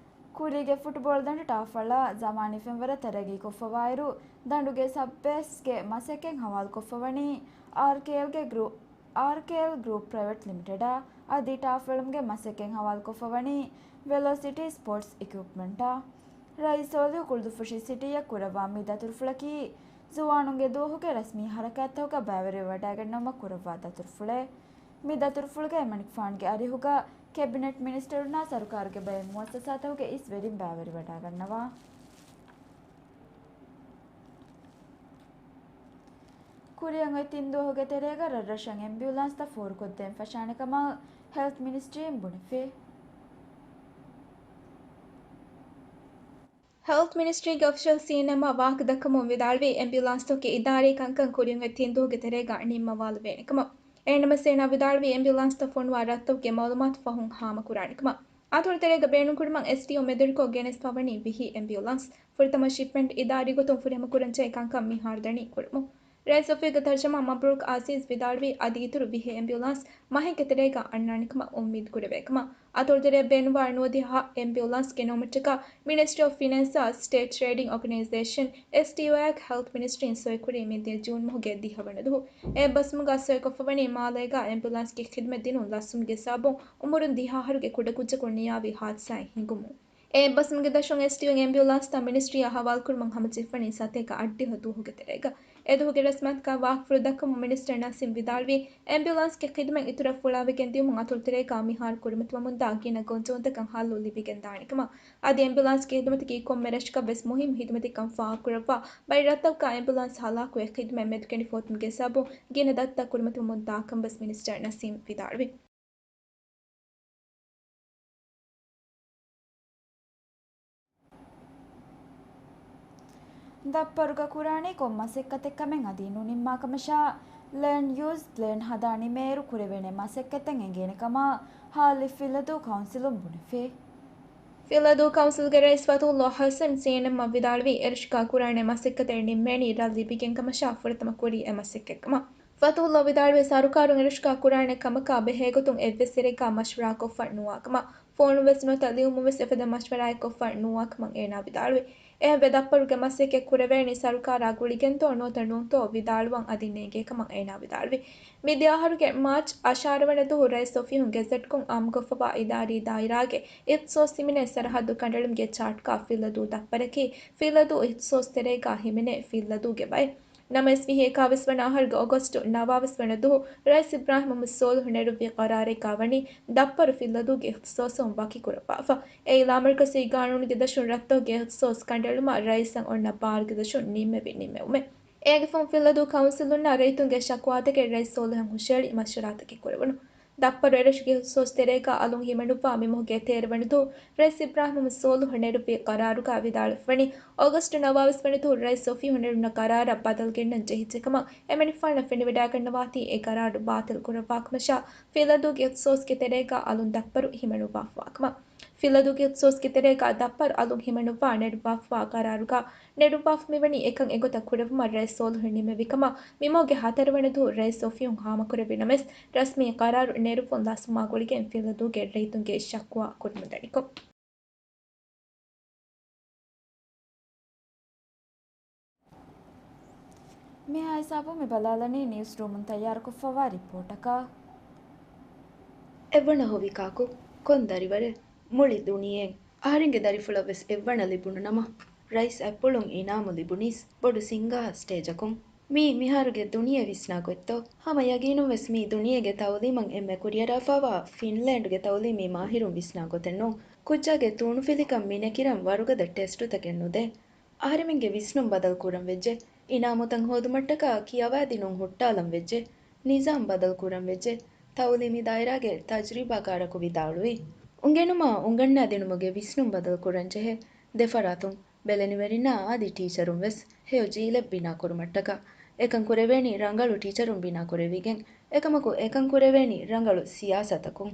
ކުރީގެ ފުޓުބޯޅަ ދަނޑު ޓާފް އަޅާ ޒަމާނީ ފެންވަރަށް ތަރައްގީކޮށްފަވާއިރު، ދަނޑުގެ ސަބް ބޭސްގެ މަސައްކަތް ހަވާލުކޮށްފަވަނީ އާރްކޭއެލްގެ ގްރޫ-، އާރްކޭއެލް ގްރޫޕް ޕްރައިވެޓް ލިމިޓެޑާ. އަދި ޓާފް އެޅުމުގެ މަސައްކަތް ހަވާލުކޮށްފަވަނީ ވެލޯސިޓީ ސްޕޯޓްސް އިކްއިޕްމަންޓާ. ރައީސް ސޯލިހު ކުޅުދުއްފުށީ ސިޓީއަށް ކުރައްވާ މި ދަތުރުފުޅަކީ، ޒުވާނުންގެ ދުވަހުގެ ރަސްމީ ހަރަކާތްތަކުގަ ބައިވެރިވެވަޑައިގަންނަވުމަށް ކުރައްވާ ދަތުރުފުޅެއް. މި ދަތުރުފުޅުގައި މަނިކުފާނުގެ އަރިހުގަ ކެބިނެޓް މިނިސްޓަރުންނާ ސަރުކާރުގެ ބައެއް މުއައްސަސާތަކުގެ އިސް ވެރިން ބައިވެރިވަޑައިގަންނަވާ. ކުރިއަށް އޮތް ތިން ދުވަހުގެ ތެރޭގަ ރަށްރަށަށް އެމްބިއުލާންސްތައް ފޯރުކޮށްދޭން ފަށާނެ ކަމަށް ހެލްތް މިނިސްޓްރީން ބުނެފި. ހެލްތް މިނިސްޓްރީގެ އޮފިޝަލް ސީއެންއެމްއަށް ވާހަކަ ދައްކަމުން ވިދާޅުވީ، އެމްބިއުލާންސްތަކުގެ އިދާރީ ކަންކަން ކުރިއަށް އޮތް ތިން ދުވަހުގެ ތެރޭގަ ނިންމަވާލެވޭނެ ކަމަށް. އެހެންނަމަވެސް އޭނާ ވިދާޅުވީ، އެމްބިއުލާންސްތައް ފޮނުވާ ރަށްތަކުގެ މައުލޫމާތު ފަހުން ހާމަކުރާނެ ކަމަށް. އަތޮޅު ތެރޭގަ ބޭނުންކުރުމަށް އެސްޑީއޯ މެދުވެރިކޮށް ގެނެސްފަވަނީ ވިހި އެމްބިއުލާންސް. ފުރަތަމަ ޝިޕްމަންޓް އިދާރީ ގޮތުން ފުރިހަމަކުރަންޖެހޭ ކަންކަން މިހާރު ދަނީ ކުރަމުން. ރައީސް އޮފީހުގެ ތަރްޖަމާ މަބްރޫކް އާޒީޒް ވިދާޅުވީ، އަދި އިތުރު ވިހި އެމްބިއުލާންސް މަހެއްގެ ތެރޭގަ އަންނާނެ ކަމަށް އުއްމީދު ކުރެވޭ ކަމަށް. އަތޮޅު ތެރެއަށް ބޭނުންވާ ނުވަދިހަ އެމްބިއުލާންސް ގެނައުމަށްޓަކާ މިނިސްޓްރީ އޮފް ފިނޭންސާ ސްޓޭޓް ޓްރޭޑިން އޯގަނައިޒޭޝަން، އެސްޓީއޯއާއެކު ހެލްތް މިނިސްޓްރީން ސޮއިކުރީ މިދިޔަ ޖޫން މަހުގެ ދިހަވަނަ ދުވަހު. އެ ބަސްމުގަ ސޮއިކޮށްފަވަނީ މާލޭގަ އެމްބިއުލާންސްގެ ޚިދުމަތް ދިނުން ލަސްވުމުގެ ސަބަބުން އުމުރުން ދިހަ އަހަރުގެ ކުޑަކުއްޖަކު ނިޔާވި ހާދިސާއެއް ހިނގުމުން. އެ ބަސްމުގެ ދަށުން އެސްޑީއޯ އެމްބިއުލާންސްތައް މިނިސްޓްރީއަށް ހަވާލުކުރުމަށް ހަމަޖެއްފަނީ ސަތޭކަ އަށްޑިހަ ދުވަހުގެ ތެރޭގަ. އެދުވަހުގެ ރަސްމިއްޔާތުގަ ވާހަކަފުޅު ދައްކަމުން މިނިސްޓަރ ނަސީމް ވިދާޅުވީ، އެމްބިއުލާންސްގެ ޚިދުމަތް އިތުރަށް ފުޅާވެގެން ދިއުމުން އަތޮޅު ތެރޭގަ މިހާރު ކުރިމަތިވަމުންދާ ގިނަ ގޮންޖެހުންތަކަށް ހައްލު ލިބިގެންދާނެ ކަމަށް. އަދި އެމްބިއުލާންސްގެ ޚިދުމަތަކީ ކޮންމެ ރަށަކަށްވެސް މުހިއްމު ޚިދުމަތެއްކަން ފާހަގަކުރައްވާ، ބައެއް ރަށްތަކުގަ އެމްބިއުލާންސް ހަލާކުވެ، ޚިދުމަތް މެދުކެނޑިފަ އޮތުމުގެ ސަބަބުން ގިނަ ދަތިތައް ކުރިމަތިވަމުންދާ ކަމަށް ވެސް މިނިސްޓަރ ނަސީމް ވިދާޅުވި. ދައްޕަރުގަ ކުރާނީ ކޮން މަސައްކަތެއްކަމެއް އަދި ނުނިންމާކަމަށާ، ލޭންޑް ޔޫސް ޕްލޭން ހަދާ ނިމޭއިރު ކުރެވޭނެ މަސައްކަތްތައް އެނގޭނެ ކަމަށް ހާއްލި ފިއްލަދޫ ކައުންސިލުން ބުނެފި. ފިއްލަދޫ ކައުންސިލްގެ ރައީސް ފަތުހުﷲ ހަސަން ސީއެންއެމްއަށް ވިދާޅުވީ، އެރަށުގަ ކުރާނެ މަސައްކަތެއް ނިންމޭނީ ރަށް ލިބިގެން ކަމަށާ ފުރަތަމަ ކުރީ އެ މަސައްކަތްކަމަށް. ފަތުހުﷲ ވިދާޅުވީ، ސަރުކާރުން އެރަށުގަ ކުރާނެ ކަމަކާ ބެހޭގޮތުން އެއްވެސް ތެރެއަކާ މަޝްވަރާކޮށްފަ ނުވާކަމަށް. ފޯނުން ވެސް ނުވަތަ ލިޔުމުން ވެސް އެފަދަ މަޝްވަރާއެއް ކޮށްފަ ނުވާކަމަށް އޭނާ ވިދާޅުވި. އެހެންވެ، ދައްޕަރުގެ މަސައްކަތް ކުރެވޭނީ ސަރުކާރާ ގުޅިގެންތޯ ނުވަތަ ނޫންތޯ ވިދާޅުވަން އަދި ނޭނގޭ ކަމަށް އޭނާ ވިދާޅުވި. މިދިޔަ އަހަރުގެ މާޗް އަށާރަ ވަނަ ދުވަހު ރައީސް އޮފީހުން ގެޒެޓްކޮށް އާއްމުކޮށްފަވާ އިދާރީ ދާއިރާގެ އިޚްތިޞާޞް ހިމެނޭ ސަރަހައްދު ކަނޑައެޅުމުގެ ޗާޓްގަ ފިއްލަދޫ ދައްޕަރަކީ ފިއްލަދޫ އިޚްތިޞާޞް ތެރޭގަ ހިމެނޭ ފިއްލަދޫގެ ބައެއް. ނަމަވެސް، ވިހި އެކާވީސް ވަނަ އަހަރުގެ އޮގަސްޓު ނަވާވީސް ވަނަ ދުވަހު ރައީސް އިބްރާހިމް މުހައްމަދު ސޯލިހު ނެރުއްވި ޤަރާރެއްގަ ވަނީ ދައްޕަރު ފިއްލަދޫގެ އިޚްތިޞާޞުން ވަކިކުރައްވާފަ. އެއީ، ލާމަރުކަޒީ ގާނޫނުގެ ދަށުން ރަށްތަކުގެ އިޚްތިޞާޞް ކަނޑައެޅުމަށް ރައީސަށް އޮންނަ ބާރުގެ ދަށުން ނިންމެވި ނިންމެވުމެއް. އޭގެ ފަހުން ފިއްލަދޫ ކައުންސިލުންނާ ރައްޔިތުންގެ ޝަކުވާތަކެއް ރައީސް ސޯލިހަށް ހުށައެޅި މަޝްވަރާތަކެއް ކުރެވުނު. ދައްޕަރު އެރަށުގެ އިޚްތިޞާޞް ތެރޭގަ އަލުން ހިމެނުއްވާ މި މަހުގެ ތޭރަ ވަނަ ދުވަހު ރައީސް އިބްރާހިމް މުހައްމަދު ސޯލިހު ނެރުއްވި ޤަރާރުގަ ވިދާޅުވެފަވަނީ، އޮގަސްޓު ނަވާވީސް ވަނަ ދުވަހު ރައީސް އޮފީހުން ނެރުންނަ ޤަރާރަށް ބަދަލު ގެންނަން ޖެހިއްޖެ ކަމަށް އެމަނިކުފާނަށް ފެނިވަޑައިގަންނަވާތީ، އެ ޤަރާރު ބާޠިލް ކުރައްވާކަމަށާ، ފިއްލަދޫގެ އިޚްތިޞާޞްގެ ތެރޭގަ އަލުން ދައްޕަރު ހިމެނުއްވާފަވާކަމަށް. ފިއްލަދޫގެ އިޚްތިޞާޞްގެ ތެރޭގަ ދައްޕަރު އަލުން ހިމެނުއްވާ ނެރުއްވާފަވާ ޤަރާރުގަ ނެރުއްވާފަ މިވަނީ އެކަން އެގޮތަށް ކުރެއްވުމަށް ރައީސް ސޯލިހު ނިމެވި ކަމަށް މި މަހުގެ ހަތަރު ވަނަ ދުވަހު ރައީސް އޮފީހުން ހާމަކުރެއްވި ނަމަވެސް، ރަސްމީ ޤަރާރު ނެރުއްވުން ލަސްވުމާ ގުޅިގެން ފިއްލަދޫގެ ރައްޔިތުންގެ ޝަކުވާ ކުރަމުންދަނިކޮށް. މިހާ ހިސާބުން މި ބަލާލަނީ ނިއުސް ރޫމުން ތައްޔާރުކޮށްފަވާ ރިޕޯޓަކަށް. އެއްވަނަ ހޮވި ކާކު، ކޮން ދަރިވަރެއް؟ މުޅި ދުނިޔެއެއް. އަހަރެންގެ ދަރިފުޅަށްވެސް އެއްވަނަ ލިބުނު ނަމަ، ރައީސް އަތްޕުޅުން އިނާމު ލިބުނީސް ބޮޑު ސިންގާ ސްޓޭޖަކުން. މީ މިހާރުގެ ދުނިޔެ ވިސްނާ ގޮތްތޯ؟ ހަމަ ޔަގީނުންވެސް މީ ދުނިޔޭގެ ތައުލީމަށް އެންމެ ކުރިއަރާފަވާ ފިންލޭންޑްގެ ތައުލީމީ މާހިރުން ވިސްނާ ގޮތެއް ނޫން. ކުއްޖާގެ ތޫނުފިލިކަން މިނެކިރަން ވަރުގަދަ ޓެސްޓުތަކެއް ނުދޭ. އަހަރެމެންގެ ވިސްނުން ބަދަލު ކުރަން ވެއްޖެ. އިނާމުތައް ހޯދުމަށްޓަކާ ކިޔަވާދިނުން ހުއްޓާލަން ވެއްޖެ. ނިޒާމް ބަދަލު ކުރަން ވެއްޖެ. ތައުލީމީ ދާއިރާގެ ތަޖްރިބާކާރަކު ވިދާޅުވި، އުނގެނުމާ އުނގަންނާދިނުމުގެ ވިސްނުން ބަދަލު ކުރަން ޖެހޭ. ދެފަރާތުން ބެލެނިވެރިންނާ އަދި ޓީޗަރުން ވެސް ހެޔޮ ޖީލެއް ބިނާ ކުރުމަށްޓަކާ. އެކަން ކުރެވޭނީ ރަނގަޅު ޓީޗަރުން ބިނާ ކުރެވިގެން. އެކަމަކު އެކަން ކުރެވޭނީ ރަނގަޅު ސިޔާސަތަކުން.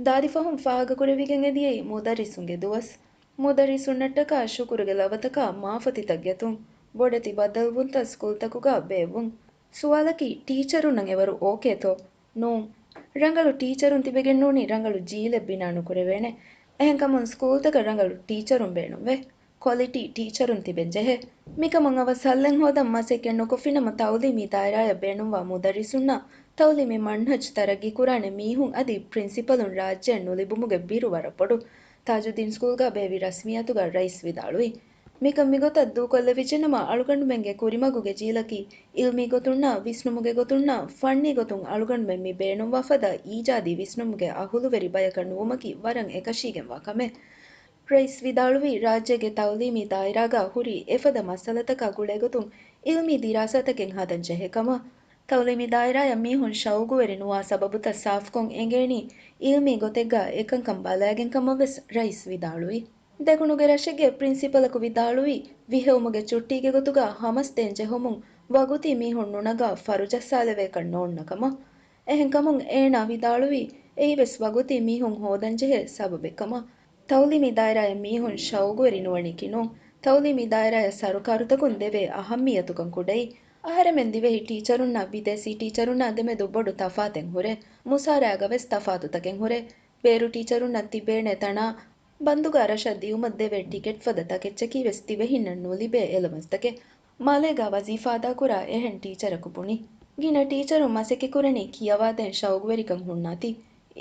ދާދި ފަހުން ފާހަގަކުރެވިގެން އެދިޔައީ މުދައްރިސުންގެ ދުވަސް. މުދައްރިސުންނަށްޓަކާ ޝުކުރުގެ ލަވަތަކާ މާފަތިތައް ގެތުން، ބޮޑެތި ބައްދަލުވުންތައް ސްކޫލްތަކުގަ ބޭއްވުން. ސުވާލަކީ، ޓީޗަރުންނަށް އެވަރު އޯކޭތޯ؟ ނޫން. ރަނގަޅު ޓީޗަރުން ތިބެގެންނޫނީ ރަނގަޅު ޖީލެއް ބިނާ ނުކުރެވޭނެ. އެހެންކަމުން ސްކޫލްތަކަށް ރަނގަޅު ޓީޗަރުން ބޭނުންވޭ. ކޮލިޓީ ޓީޗަރުން ތިބެން ޖެހޭ. މިކަމަށް އަވަސް ހައްލެއް ހޯދަން މަސައްކަތް ނުކޮށްފިނަމަ ތައުލީމީ ދާއިރާއަށް ބޭނުންވާ މުދައްރިސުންނާ ތައުލީމީ މަންހަޖް ތަރައްގީކުރާނެ މީހުން އަދި ޕްރިންސިޕަލުން ރާއްޖެއަށް ނުލިބުމުގެ ބިރު ވަރަށް ބޮޑު. ތާޖުއްދީން ސްކޫލްގަ ބޭއްވި ރަސްމިއްޔާތުގަ ރައީސް ވިދާޅުވި، މިކަން މިގޮތަށް ދޫކޮށްލެވިއްޖެނަމަ އަޅުގަނޑުމެންގެ ކުރިމަގުގެ ޖީލަކީ އިލްމީ ގޮތުންނާ ވިސްނުމުގެ ގޮތުންނާ ފަންނީ ގޮތުން އަޅުގަނޑުމެން މި ބޭނުންވާ ފަދަ އީޖާދީ ވިސްނުމުގެ އަހުލުވެރި ބަޔަކަށް ނުވުމަކީ ވަރަށް އެކަށީގެންވާ ކަމެއް. ރައީސް ވިދާޅުވީ، ރާއްޖޭގެ ތައުލީމީ ދާއިރާގަ ހުރި އެފަދަ މައްސަލަތަކާ ގުޅޭގޮތުން އިލްމީ ދިރާސާތަކެއް ހަދަން ޖެހޭ ކަމަށް. ތައުލީމީ ދާއިރާއަށް މީހުން ޝައުގުވެރި ނުވާ ސަބަބުތައް ސާފުކޮށް އެނގޭނީ އިލްމީ ގޮތެއްގަ އެކަންކަން ބަލައިގެން ކަމަށް ވެސް ރައީސް ވިދާޅުވި. ދެކުނުގެ ރަށެއްގެ ޕްރިންސިޕަލަކު ވިދާޅުވީ، ވިހެއުމުގެ ޗުއްޓީގެ ގޮތުގަ ހަމަސް ދޭން ޖެހުމުން ވަގުތީ މީހުން ނުނަގާ ފަރުޖައްސާލެވޭކަށް ނޯންނަ ކަމަށް. އެހެންކަމުން އޭނާ ވިދާޅުވީ، އެއީވެސް ވަގުތީ މީހުން ހޯދަންޖެހޭ ސަބަބެއްކަމަށް. ތައުލީމީ ދާއިރާއަށް މީހުން ޝައުގުވެރި ނުވަނީކީ ނޫން. ތައުލީމީ ދާއިރާއަށް ސަރުކާރުތަކުން ދެވޭ އަހައްމިއްޔަތުކަން ކުޑައި، އަހަރެމެން ދިވެހި ޓީޗަރުންނާ ބިދޭސީ ޓީޗަރުންނާ ދެމެދު ބޮޑު ތަފާތެއް ހުރޭ. މުސާރައިގަ ވެސް ތަފާތުތަކެއް ހުރޭ. ބޭރު ޓީޗަރުންނަށް ތިބޭނެ ތަނާ ބަންދުގަ ރަށަށް ދިއުމަށް ދެވޭ ޓިކެޓް ފަދަ ތަކެއްޗަކީ ވެސް ދިވެހިންނަށް ނުލިބޭ އެލަވަންސްތަކެއް. މާލޭގަ ވަޒީފާ އަދާކުރާ އެހެން ޓީޗަރަކު ބުނި، ގިނަ ޓީޗަރުން މަސައްކަތް ކުރަނީ ކިޔަވާދޭން ޝައުގުވެރިކަން ހުންނާތީ.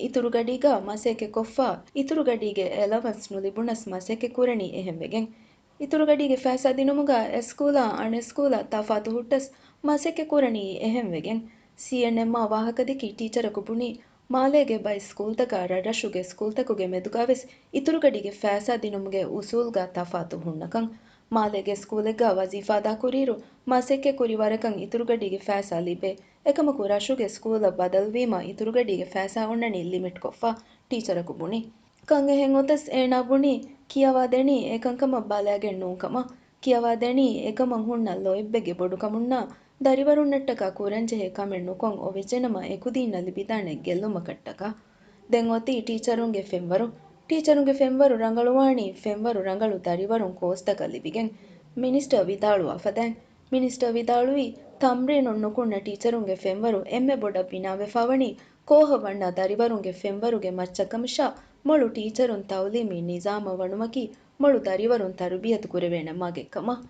އިތުރުގަޑީގަ މަސައްކަތް ކޮށްފަ، އިތުރުގަޑީގެ އެލަވަންސް ނުލިބުނަސް މަސައްކަތް ކުރަނީ އެހެންވެގެން. އިތުރުގަޑީގެ ފައިސާ ދިނުމުގަ އެ ސްކޫލާ އަނެއް ސްކޫލާ ތަފާތު ހުއްޓަސް މަސައްކަތް ކުރަނީ އެހެންވެގެން. ސީއެންއެމްއާ ވާހަކަދެއްކި ޓީޗަރަކު ބުނީ، މާލޭގެ ބައެއް ސްކޫލްތަކާ ރަށްރަށުގެ ސްކޫލްތަކުގެ މެދުގަވެސް އިތުރުގަޑީގެ ފައިސާ ދިނުމުގެ އުސޫލްގަ ތަފާތު ހުންނަކަން. މާލޭގެ ސްކޫލެއްގަ ވަޒީފާ ދާކުރިއިރު މަސައްކަތް ކުރި ވަރަކަށް އިތުރުގަޑީގެ ފައިސާ ލިބޭ. އެކަމަކު ރަށުގެ ސްކޫލަށް ބަދަލުވީމަ އިތުރުގަޑީގެ ފައިސާ އޮންނަނީ ލިމިޓްކޮށްފަ، ޓީޗަރަކު ބުނި. ކަން އެހެން އޮތަސް އޭނާ ބުނީ، ކިޔަވާދެނީ އެކަންކަމަށް ބަލައިގެން ނޫންކަމަށް. ކިޔަވާދެނީ އެކަމަށް ހުންނަ ލޯތްބެއްގެ ބޮޑުކަމުންނާ ދަރިވަރުންނަށްޓަކާ ކުރަންޖެހޭ ކަމެއް ނުކޮށް އޮވެއްޖެނަމަ އެކުދީންނަށް ލިބިދާނެ ގެއްލުމަކަށްޓަކާ. ދެން އޮތީ ޓީޗަރުންގެ ފެންވަރު. ޓީޗަރުންގެ ފެންވަރު ރަނގަޅުވާނީ ފެންވަރު ރަނގަޅު ދަރިވަރުން ކޯސްތަކަށް ލިބިގެން. މިނިސްޓަރ ވިދާޅުވާފަދައިން. މިނިސްޓަރ ވިދާޅުވީ، ތަމްރީނުން ނުކުންނަ ޓީޗަރުންގެ ފެންވަރު އެންމެ ބޮޑަށް ބިނާވެފާވަނީ ކޯހަށް ވަންނަ ދަރިވަރުންގެ ފެންވަރުގެ މައްޗަށްކަމަށާ، މޮޅު ޓީޗަރުން ތައުލީމީ ނިޒާމަށް ވަނުމަކީ މޮޅު ދަރިވަރުން ތަރުބިޔަތު ކުރެވޭނެ މަގެއްކަމަށް.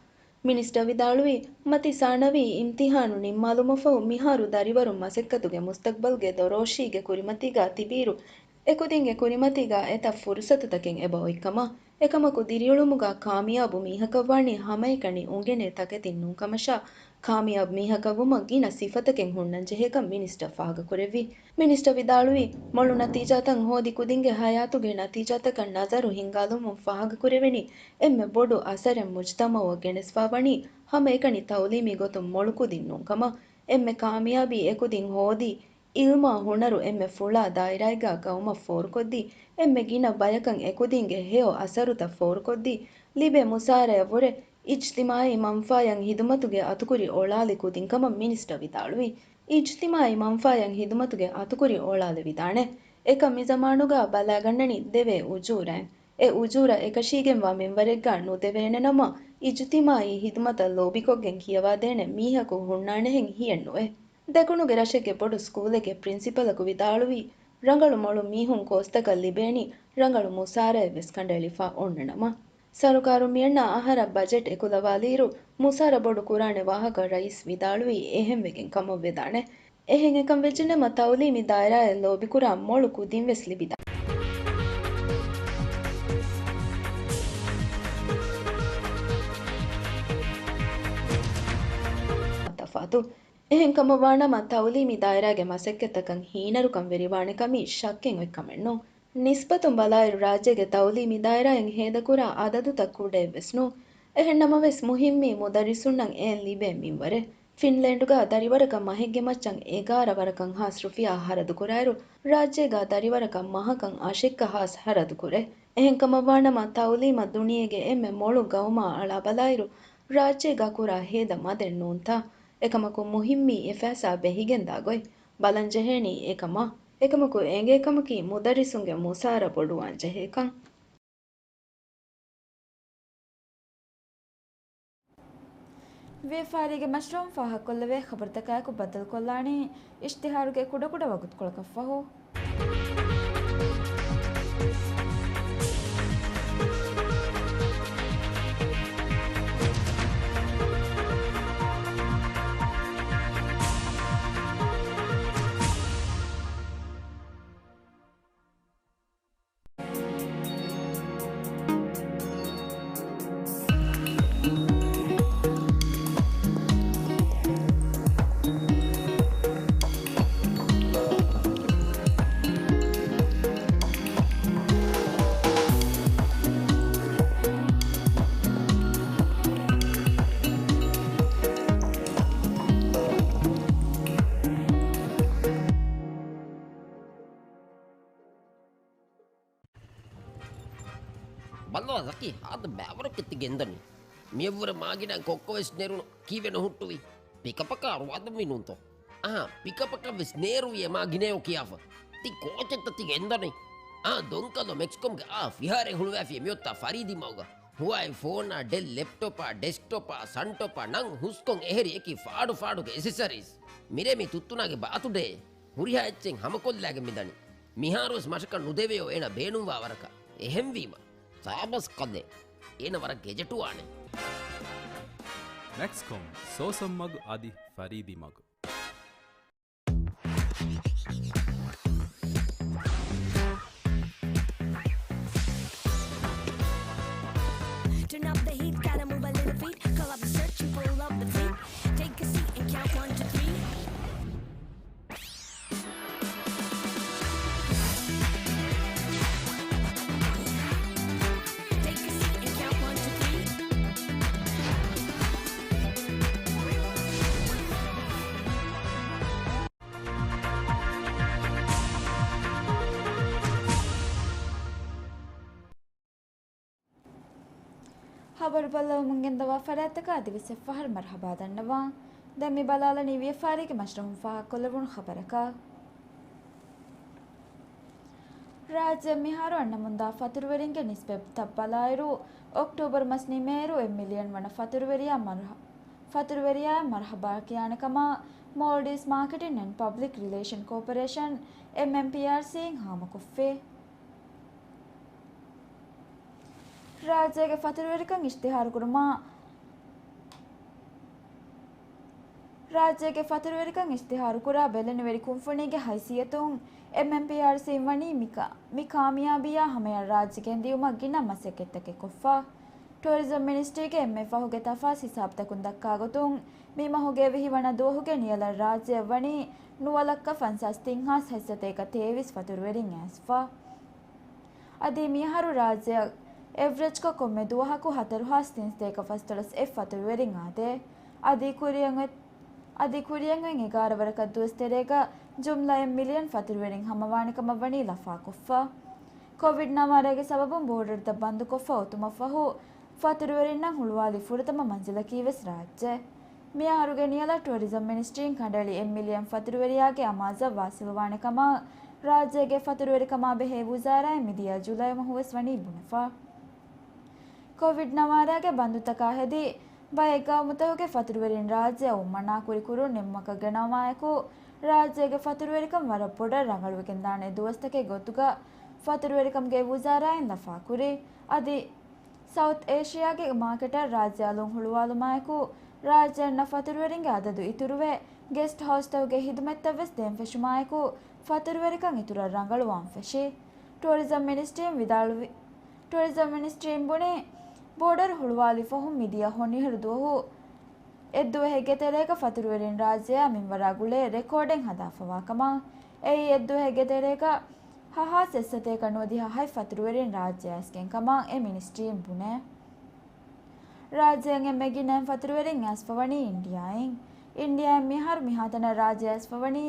މިނިސްޓަރ ވިދާޅުވީ، މަތި ސާނަވީ އިމްތިހާނު ނިންމާލުމަށްފަހު މިހާރު ދަރިވަރުން މަސައްކަތުގެ މުސްތަގްބަލްގެ ދޮރޯށީގެ ކުރިމަތީގަ ތިބިއިރު، އެކުދިންގެ ކުރިމަތީގަ އެތައް ފުރުސަތުތަކެއް އެބަ އޮތްކަމަށް. އެކަމަކު، ދިރިއުޅުމުގަ ކާމިޔާބު މީހަކަށްވާނީ ހަމައެކަނި އުނގެނޭ ތަކެތިން ނޫންކަމަށާ، ކާމިޔާބު މީހަކަށްވުމަށް ގިނަ ސިފަތަކެއް ހުންނަންޖެހޭކަން މިނިސްޓަރ ފާހަގަކުރެއްވި. މިނިސްޓަރ ވިދާޅުވީ، މޮޅު ނަތީޖާތައް ހޯދި ކުދިންގެ ހަޔާތުގެ ނަތީޖާތަކަށް ނަޒަރު ހިންގާލުމުން ފާހަގަކުރެވެނީ، އެންމެ ބޮޑު އަސަރެއް މުޖްތަމައުއަށް ގެނެސްފާވަނީ ހަމައެކަނި ތައުލީމީ ގޮތުން މޮޅު ކުދިން ނޫންކަމަށް. އެންމެ ކާމިޔާބީ އެކުދިން ހޯދީ، އިލްމާ ހުނަރު އެންމެ ފުޅާ ދާއިރާއެއްގަ ގައުމަށް ފޯރުކޮށްދީ، އެންމެ ގިނަ ބަޔަކަށް އެކުދިންގެ ހެޔޮ އަސަރުތައް ފޯރުކޮށްދީ، ލިބޭ މުސާރަޔަށްވުރެ އިޖްތިމާއީ މަންފާޔަށް ހިދުމަތުގެ އަތުކުރި އޮޅާލި ކުދިންކަމަށް މިނިސްޓަރ ވިދާޅުވި. އިޖްތިމާއީ މަންފާޔަށް ހިދުމަތުގެ އަތުކުރި އޮޅާލެވިދާނެ. އެކަން މިޒަމާނުގަ ބަލާގަންނަނީ ދެވޭ އުޖޫރައިން. އެ އުޖޫރަ އެކަށީގެންވާ މިންވަރެއްގަ ނުދެވޭނެ ނަމަ، އިޖްތިމާއީ ހިދުމަތަށް ލޯބިކޮށްގެން ކިޔަވާދޭނެ މީހަކު ހުންނާނެހެން ހިޔެއްނުވޭ. ދެކުނުގެ ރަށެއްގެ ބޮޑު ސްކޫލެއްގެ ޕްރިންސިޕަލަކު ވިދާޅުވީ، ރަނގަޅު މޮޅު މީހުން ކޯސްތަކަށް ލިބޭނީ ރަނގަޅު މުސާރައެއް ވެސް ކަނޑައެޅިފަ އޮންނަ ނަމަ. ސަރުކާރު މިއަންނަ އަހަރަށް ބަޖެޓް އެކުލަވާލިއިރު، މުސާރަ ބޮޑު ކުރާނެ ވާހަކަ ރައީސް ވިދާޅުވީ އެހެންވެގެން ކަމަށް ވެދާނެ. އެހެން އެކަން ވެއްޖެނަމަ، ތައުލީމީ ދާއިރާއަށް ލޯބިކުރާ މޮޅު ކުދިން ވެސް ލިބިދާނެ. ތަފާތު. އެހެން ކަމަށް ވާނަމަ، ތައުލީމީ ދާއިރާގެ މަސައްކަތްތަކަށް ހީނަރުކަން ވެރިވާނެ ކަމީ ޝައްކެއް އޮތް ކަމެއް ނޫން. ނިސްބަތުން ބަލާއިރު، ރާއްޖޭގެ ތައުލީމީ ދާއިރާއިން ހޭދަކުރާ އަދަދުތައް ކުޑައެއްވެސް ނޫން. އެހެން ނަމަވެސް، މުހިއްމީ މުދައްރިސުންނަށް އެއަށް ލިބޭ މިންވަރެއް. ފިންލޭންޑުގަ ދަރިވަރަކަށް މަހެއްގެ މައްޗަށް އެގާރަ ވަރަކަށް ހާސް ރުފިޔާ ހަރަދުކުރާއިރު، ރާއްޖޭގަ ދަރިވަރަކަށް މަހަކަށް އަށެއްކަ ހާސް ހަރަދުކުރޭ. އެހެންކަމަށްވާނަމަ، ތައުލީމަށް ދުނިޔޭގެ އެންމެ މޮޅު ގައުމާ އަޅާބަލާއިރު، ރާއްޖޭގަ ކުރާ ހޭދަ މަދެއް ނޫންތާ؟ އެކަމަކު، މުހިއްމީ އެފައިސާ ބެހިގެންދާ ގޮތް ބަލަންޖެހޭނީ އެކަމާ. އެކަމަކު، އެނގޭ ކަމަކީ މުދައްރިސުންގެ މުސާރަ ބޮޑުވާންޖެހޭކަން. ވިޔަފާރީގެ މަޝްރޫޢުން ފާހަގަކޮށްލެވޭ ޚަބަރުތަކާއެކު ބައްދަލުކޮށްލާނީ އިޝްތިހާރުގެ ކުޑަކުޑަ ވަގުތުކޮޅަކަށްފަހު. ބައްލަވާ ޒަކީ، ހާދަ ބައިވަރަކަށް ތި ގެންދަނީ. މިއަށްވުރެ މާގިނަ ކޮއްކޮ ވެސް ނެރުނު، ކީއްވެ ނުހުއްޓުވީ؟ ޕިކަޕަކާ ރުވާދަންވީ ނޫންތޯ؟ އަހާ، ޕިކަޕަކަށް ވެސް ނޭރުވިއޭ މާ ގިނައޯ ކިޔާފަ. ތި ކޯޗެއްތަ ތި ގެންދަނީ؟ އާ، ދޮންކަލޯ މެކްސްކޮމްގެ އާ ފިހާރައެއް ހުޅުވައިފި މިއޮތާ ފަރީދީ މަގުގަ. ހުވާއި ފޯނާ، ޑެލް ލެޕްޓޮޕާ، ޑެސްކްޓޮޕާ، ސަންޓޮޕާ ނަން ހުސްކޮން އެހެރި އެކި ފާޑު ފާޑުގެ އެސެސަރީސް. މިރޭ މީ ތުއްތުނާގެ ބާތުޑޭ. ހުރިހާ އެއްޗެއް ހަމަކޮށްލާގެން މިދަނީ. މިހާރުވެސް މަށަކަށް ނުދެވެޔޯ އޭނަ ބޭނުންވާ ވަރަކަށް. އެހެންވީމަ، ސާބަސް ކަލޭ. އޭނަ ވަރަށް ގެޖެޓުވާނެ. މެކްސްކޮމް، ސޯސަން މަގު އަދި ފަރީދީ މަގު. Turn up the heat, gotta move a little feet. Call up the search and pull up the feet. Take a seat and count one, two, three. Take a seat and count one, two, three. ޚަބަރު ބައްލަވަމުން ގެންދަވާ ފަރާތްތަކަށް އަދިވެސް އެއްފަހަރު މަރުޙަބާ ދަންނަވާ. ދެން މި ބަލާލަނީ ވިޔަފާރީގެ މަޝްރަހުން ފާހަގަކޮށްލެވުނު ޚަބަރަކަށް. ރާއްޖެ މިހާރު އަންނަމުންދާ ފަތުރުވެރިންގެ ނިސްބަތްތައް ބަލާއިރު، އޮކްޓޯބަރު މަސް ނިމޭއިރު އެއް މިލިއަން ވަނަ ފަތުރުވެރިޔާ މަރު-، ފަތުރުވެރިޔާއަށް މަރުޙަބާ ކިޔާނެ ކަމަށް މޯލްޑިވްސް މާކެޓިން އެންޑް ޕަބްލިކް ރިލޭޝަން ކޯޕަރޭޝަން، އެމްއެމްޕީއާރްސީ އިން ހާމަކޮށްފި. ރާއްޖޭގެ ފަތުރުވެރިކަން އިޝްތިހާރުކުރުމާ، ރާއްޖޭގެ ފަތުރުވެރިކަން އިޝްތިހާރުކުރާ ބެލެނިވެރި ކުންފުނީގެ ހައިސިއްޔަތުން އެމްއެމްޕީއާރްސީ ވަނީ މި ކާ-، މި ކާމިޔާބީއާ ހަމަޔަށް ރާއްޖެ ގެންދިއުމަށް ގިނަ މަސައްކަތްތަކެއް ކޮށްފަ. ޓުއަރިޒަމް މިނިސްޓްރީގެ އެންމެ ފަހުގެ ތަފާސް ހިސާބުތަކުން ދައްކާގޮތުން، މި މަހުގެ ވިހި ވަނަ ދުވަހުގެ ނިޔަލަށް ރާއްޖެއަށް ވަނީ ނުވަ ލައްކަ ފަންސާސް ތިން ހާސް ހަތްސަތޭކަ ތޭވީސް ފަތުރުވެރިން އައިސްފަ. އަދި މިއަހަރު ރާއްޖެއަށް އެވްރެޖްކޮށް ކޮންމެ ދުވަހަކު ހަތަރު ހާސް ތިންސަތޭކަ ފަސްދޮޅަސް އެއް ފަތުރުވެރިން އާދޭ. އަދި ކުރިއަށް އޮތް-، އަދި ކުރިއަށް އޮތް އެގާރަ ވަރަކަށް ދުވަސް ތެރޭގަ ޖުމްލަ އެއް މިލިއަން ފަތުރުވެރިން ހަމަވާނެ ކަމަށް ވަނީ ލަފާކޮށްފަ. ކޮވިޑް ނަވާރައިގެ ސަބަބުން ބޯޑަރުތައް ބަންދުކޮށްފަ އޮތުމަށް ފަހު، ފަތުރުވެރިންނަށް ހުޅުވާލި ފުރަތަމަ މަންޒިލަކީ ވެސް ރާއްޖެ. މިއަހަރުގެ ނިޔަލަށް ޓުއަރިޒަމް މިނިސްޓްރީން ކަނޑައެޅި އެއް މިލިއަން ފަތުރުވެރިޔާގެ އަމާޒަށް ވާސިލުވާނެ ކަމަށް ރާއްޖޭގެ ފަތުރުވެރިކަމާ ބެހޭ ވުޒާރާއިން މިދިޔަ ޖުލައި މަހުވެސް ވަނީ ބުނެފަ. ކޮވިޑް ނަވާރައިގެ ބަންދުތަކާ ހެދި، ބައެއް ގައުމުތަކުގެ ފަތުރުވެރިން ރާއްޖެއަށް އޮން މަނާ ކުރި ކުރުން ނިމުމަކަށް ގެނައުމާއެކު، ރާއްޖޭގެ ފަތުރުވެރިކަން ވަރަށް ބޮޑަށް ރަނގަޅުވެގެންދާނެ ދުވަސްތަކެއް ގޮތުގަ ފަތުރުވެރިކަމުގެ ވުޒާރާއިން ލަފާކުރި. އަދި، ސައުތް އޭޝިއާގެ މާކެޓަށް ރާއްޖެ އަލުން ހުޅުވާލުމާއެކު، ރާއްޖެއަށް ނަ ފަތުރުވެރިންގެ އަދަދު އިތުރުވެ، ގެސްޓް ހައުސްތަކުގެ ހިދުމަތްތައްވެސް ދޭން ފެށުމާއެކު، ފަތުރުވެރިކަން އިތުރަށް ރަނގަޅުވާން ފެށި. ޓޫރިޒަމް މިނިސްޓްރީން ވިދާޅުވި، ޓޫރިޒަމް މިނިސްޓްރީން ބުނީ، ބޯޑަރު ހުޅުވާލި ފަހުން މިދިޔަ ހޮނިހިރު ދުވަހު އެއްދުވަހެއްގެ ތެރޭގަ ފަތުރުވެރިން ރާއްޖެއާ މިންވަރާ ގުޅޭ ރެކޯޑެއް ހަދާފަވާ ކަމަށް. އެއީ އެއްދުވަހެއްގެ ތެރޭގަ ހަ ހާސް އެއްސަތޭކަ ނުވަދިހަ ހަތް ފަތުރުވެރިން ރާއްޖެ އައިސްގެން ކަމަށް އެ މިނިސްޓްރީން ބުނޭ. ރާއްޖެއިން އެންމެ ގިނައިން ފަތުރުވެރިން އައިސްފަވަނީ އިންޑިއާއިން. އިންޑިއާއިން މިހާރު މިހާތަނަށް ރާއްޖެ އައިސްފަވަނީ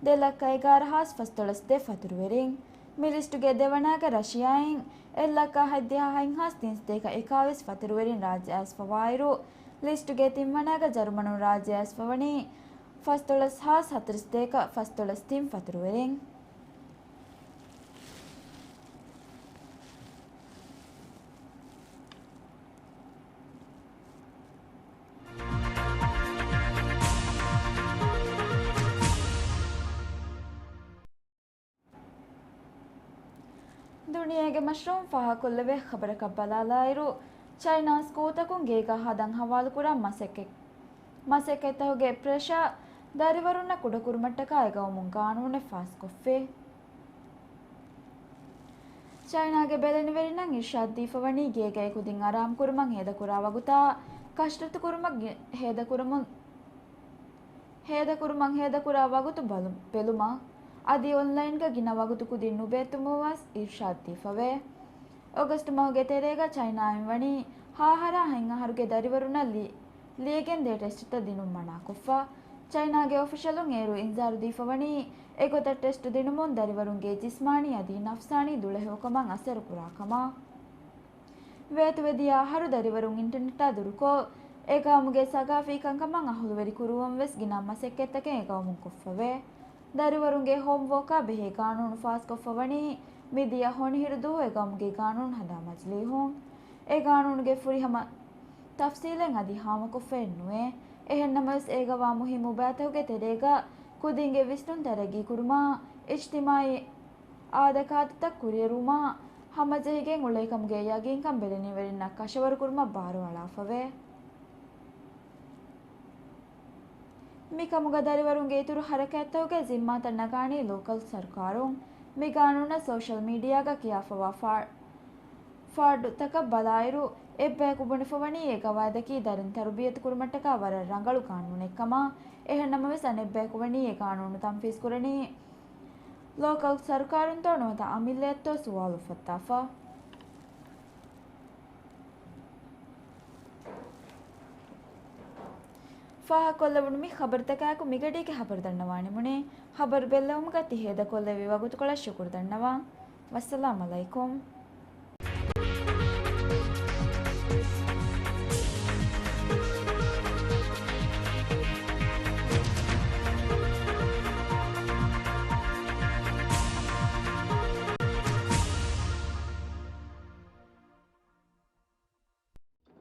ދެ ލައްކަ އެގާރަ ހާސް ފަސްދޮޅަސް ދެ ފަތުރުވެރިން. މި ލިސްޓުގެ ދެވަނާގަ ރަޝިޔާއިން އެއް ލައްކަ ހަތްދިހަ ހަތް ހާސް ތިން ސަތޭކަ އެކާވީސް ފަތުރުވެރިން ރާއްޖެ އައިސްފަވާއިރު، ލިސްޓުގެ ތިންވަނާގަ ޖަރުމަނުން ރާއްޖެ އައިސްފަވަނީ ފަސްދޮޅަސް ހާސް ހަތަރު ސަތޭކަ ފަސްދޮޅަސް ތިން ފަތުރުވެރިން. ދުނިޔޭގެ މަޝްރޫމް ފާހަގަކޮށްލެވޭ ޚަބަރަކަށް ބަލާލާއިރު، ޗައިނާ ސްކޫލްތަކުން ގޭގަ ހަދަން ހަވާލުކުރާ މަސައްކަތް، މަސައްކަތްތަކުގެ ޕްރެޝާ ދަރިވަރުންނަށް ކުޑަކުރުމަށްޓަކާ އެގައުމުން ގާނޫނެއް ފާސްކޮށްފި. ޗައިނާގެ ބެލެނިވެރިންނަށް އިރްޝާދް ދީފަވަނީ ގޭގައި ކުދިން އަރާމުކުރުމަށް ހޭދަކުރާ ވަގުތާ ކަށަވަރުކުރުމަށް ގި-، ހޭދަކުރަމުން ހޭދަކުރުމަށް ހޭދަކުރާ ވަގުތު ބަލު-، ބެލުމަށް އަދި އޮންލައިންގަ ގިނަ ވަގުތު ކުދިން ނުބޭތުމަށް ވެސް އިރްޝާދް ދީފަވޭ. އޮގަސްޓް މަހުގެ ތެރޭގަ ޗައިނާއިން ވަނީ ހަ އަހަރާ ހަތް އަހަރުގެ ދަރިވަރުންނަށް ލި-، ލިޔެގެންދޭ ޓެސްޓްތައް ދިނުން މަނާކޮށްފަ. ޗައިނާގެ އޮފިޝަލުން އޭރު އިންޒާރު ދީފަވަނީ އެގޮތަށް ޓެސްޓް ދިނުމުން ދަރިވަރުންގެ ޖިސްމާނީ އަދި ނަފްސާނީ ދުޅަހެޔޮކަމަށް އަސަރުކުރާ ކަމަށް. ވޭތުވެދިޔަ އަހަރު ދަރިވަރުން އިންޓަނެޓާ ދުރުކޮށް، އެގައުމުގެ ސަގާފީ ކަންކަމަށް އަހުލުވެރި ކުރުވަން ވެސް ގިނަ މަސައްކަތްތަކެއް އެގައުމުން ކޮށްފަވޭ. ދަރިވަރުންގެ ހޯމްވޯކާ ބެހޭ ގާނޫނު ފާސްކޮށްފަވަނީ މިދިޔަ ހޮނިހިރު ދުވަހު އެގައުމުގެ ގާނޫނު ހަދާ މަޖިލީހުން. އެ ގާނޫނުގެ ފުރިހަމަ ތަފްސީލެއް އަދި ހާމަކޮށްފައެއް ނުވޭ. އެހެންނަމަވެސް، އޭގަ ވާ މުހިއްމު ބައިތަކުގެ ތެރޭގަ ކުދިންގެ ވިސްނުން ތަރައްގީ ކުރުމާ، އިޖްތިމާއީ އާދަކާދަތައް ކުރިއެރުވުމާ ހަމަޖެހިގެން އުޅޭކަމުގެ ޔަގީންކަން ބެލެނިވެރިންނަށް ކަށަވަރުކުރުމަށް ބާރުއަޅާފަވޭ. މިކަމުގަ ދަރިވަރުންގެ އިތުރު ހަރަކާތްތަކުގެ ޒިންމާތައް ނަގާނީ ލޯކަލް ސަރުކާރުން. މި ގާނޫނަށް ސޯޝަލް މީޑިއާގަ ކިޔާފަވާ ފާ-، ފާޑުތަކަށް ބަލާއިރު، އެއްބަޔަކު ބުނެފަވަނީ އެ ގަވާއިދަކީ ދަރިން ތަރުބިޔަތު ކުރުމަށްޓަކާ ވަރަށް ރަނގަޅު ގާނޫނެއްކަމަށް. އެހެންނަމަވެސް، އަނެއްބަޔަކު ވަނީ އެ ގާނޫނު ތަންފީޒް ކުރަނީ ލޯކަލް ސަރުކާރުންތޯ ނުވަތަ އަމިއްލައަށްތޯ ސުވާލު އުފައްދާފަ. ފާހަގަކޮށްލެވުނު މި ޚަބަރުތަކާއެކު މިގަޑީގެ ޚަބަރު ދަންނަވާނެ މުނޭ. ޚަބަރު ބެއްލެވުމުގަ ތި ހޭދަކޮށްލެއްވި ވަގުތުކޮޅަށް ޝުކުރު ދަންނަވަން. ވައްސަލާމް އަލައިކުމް.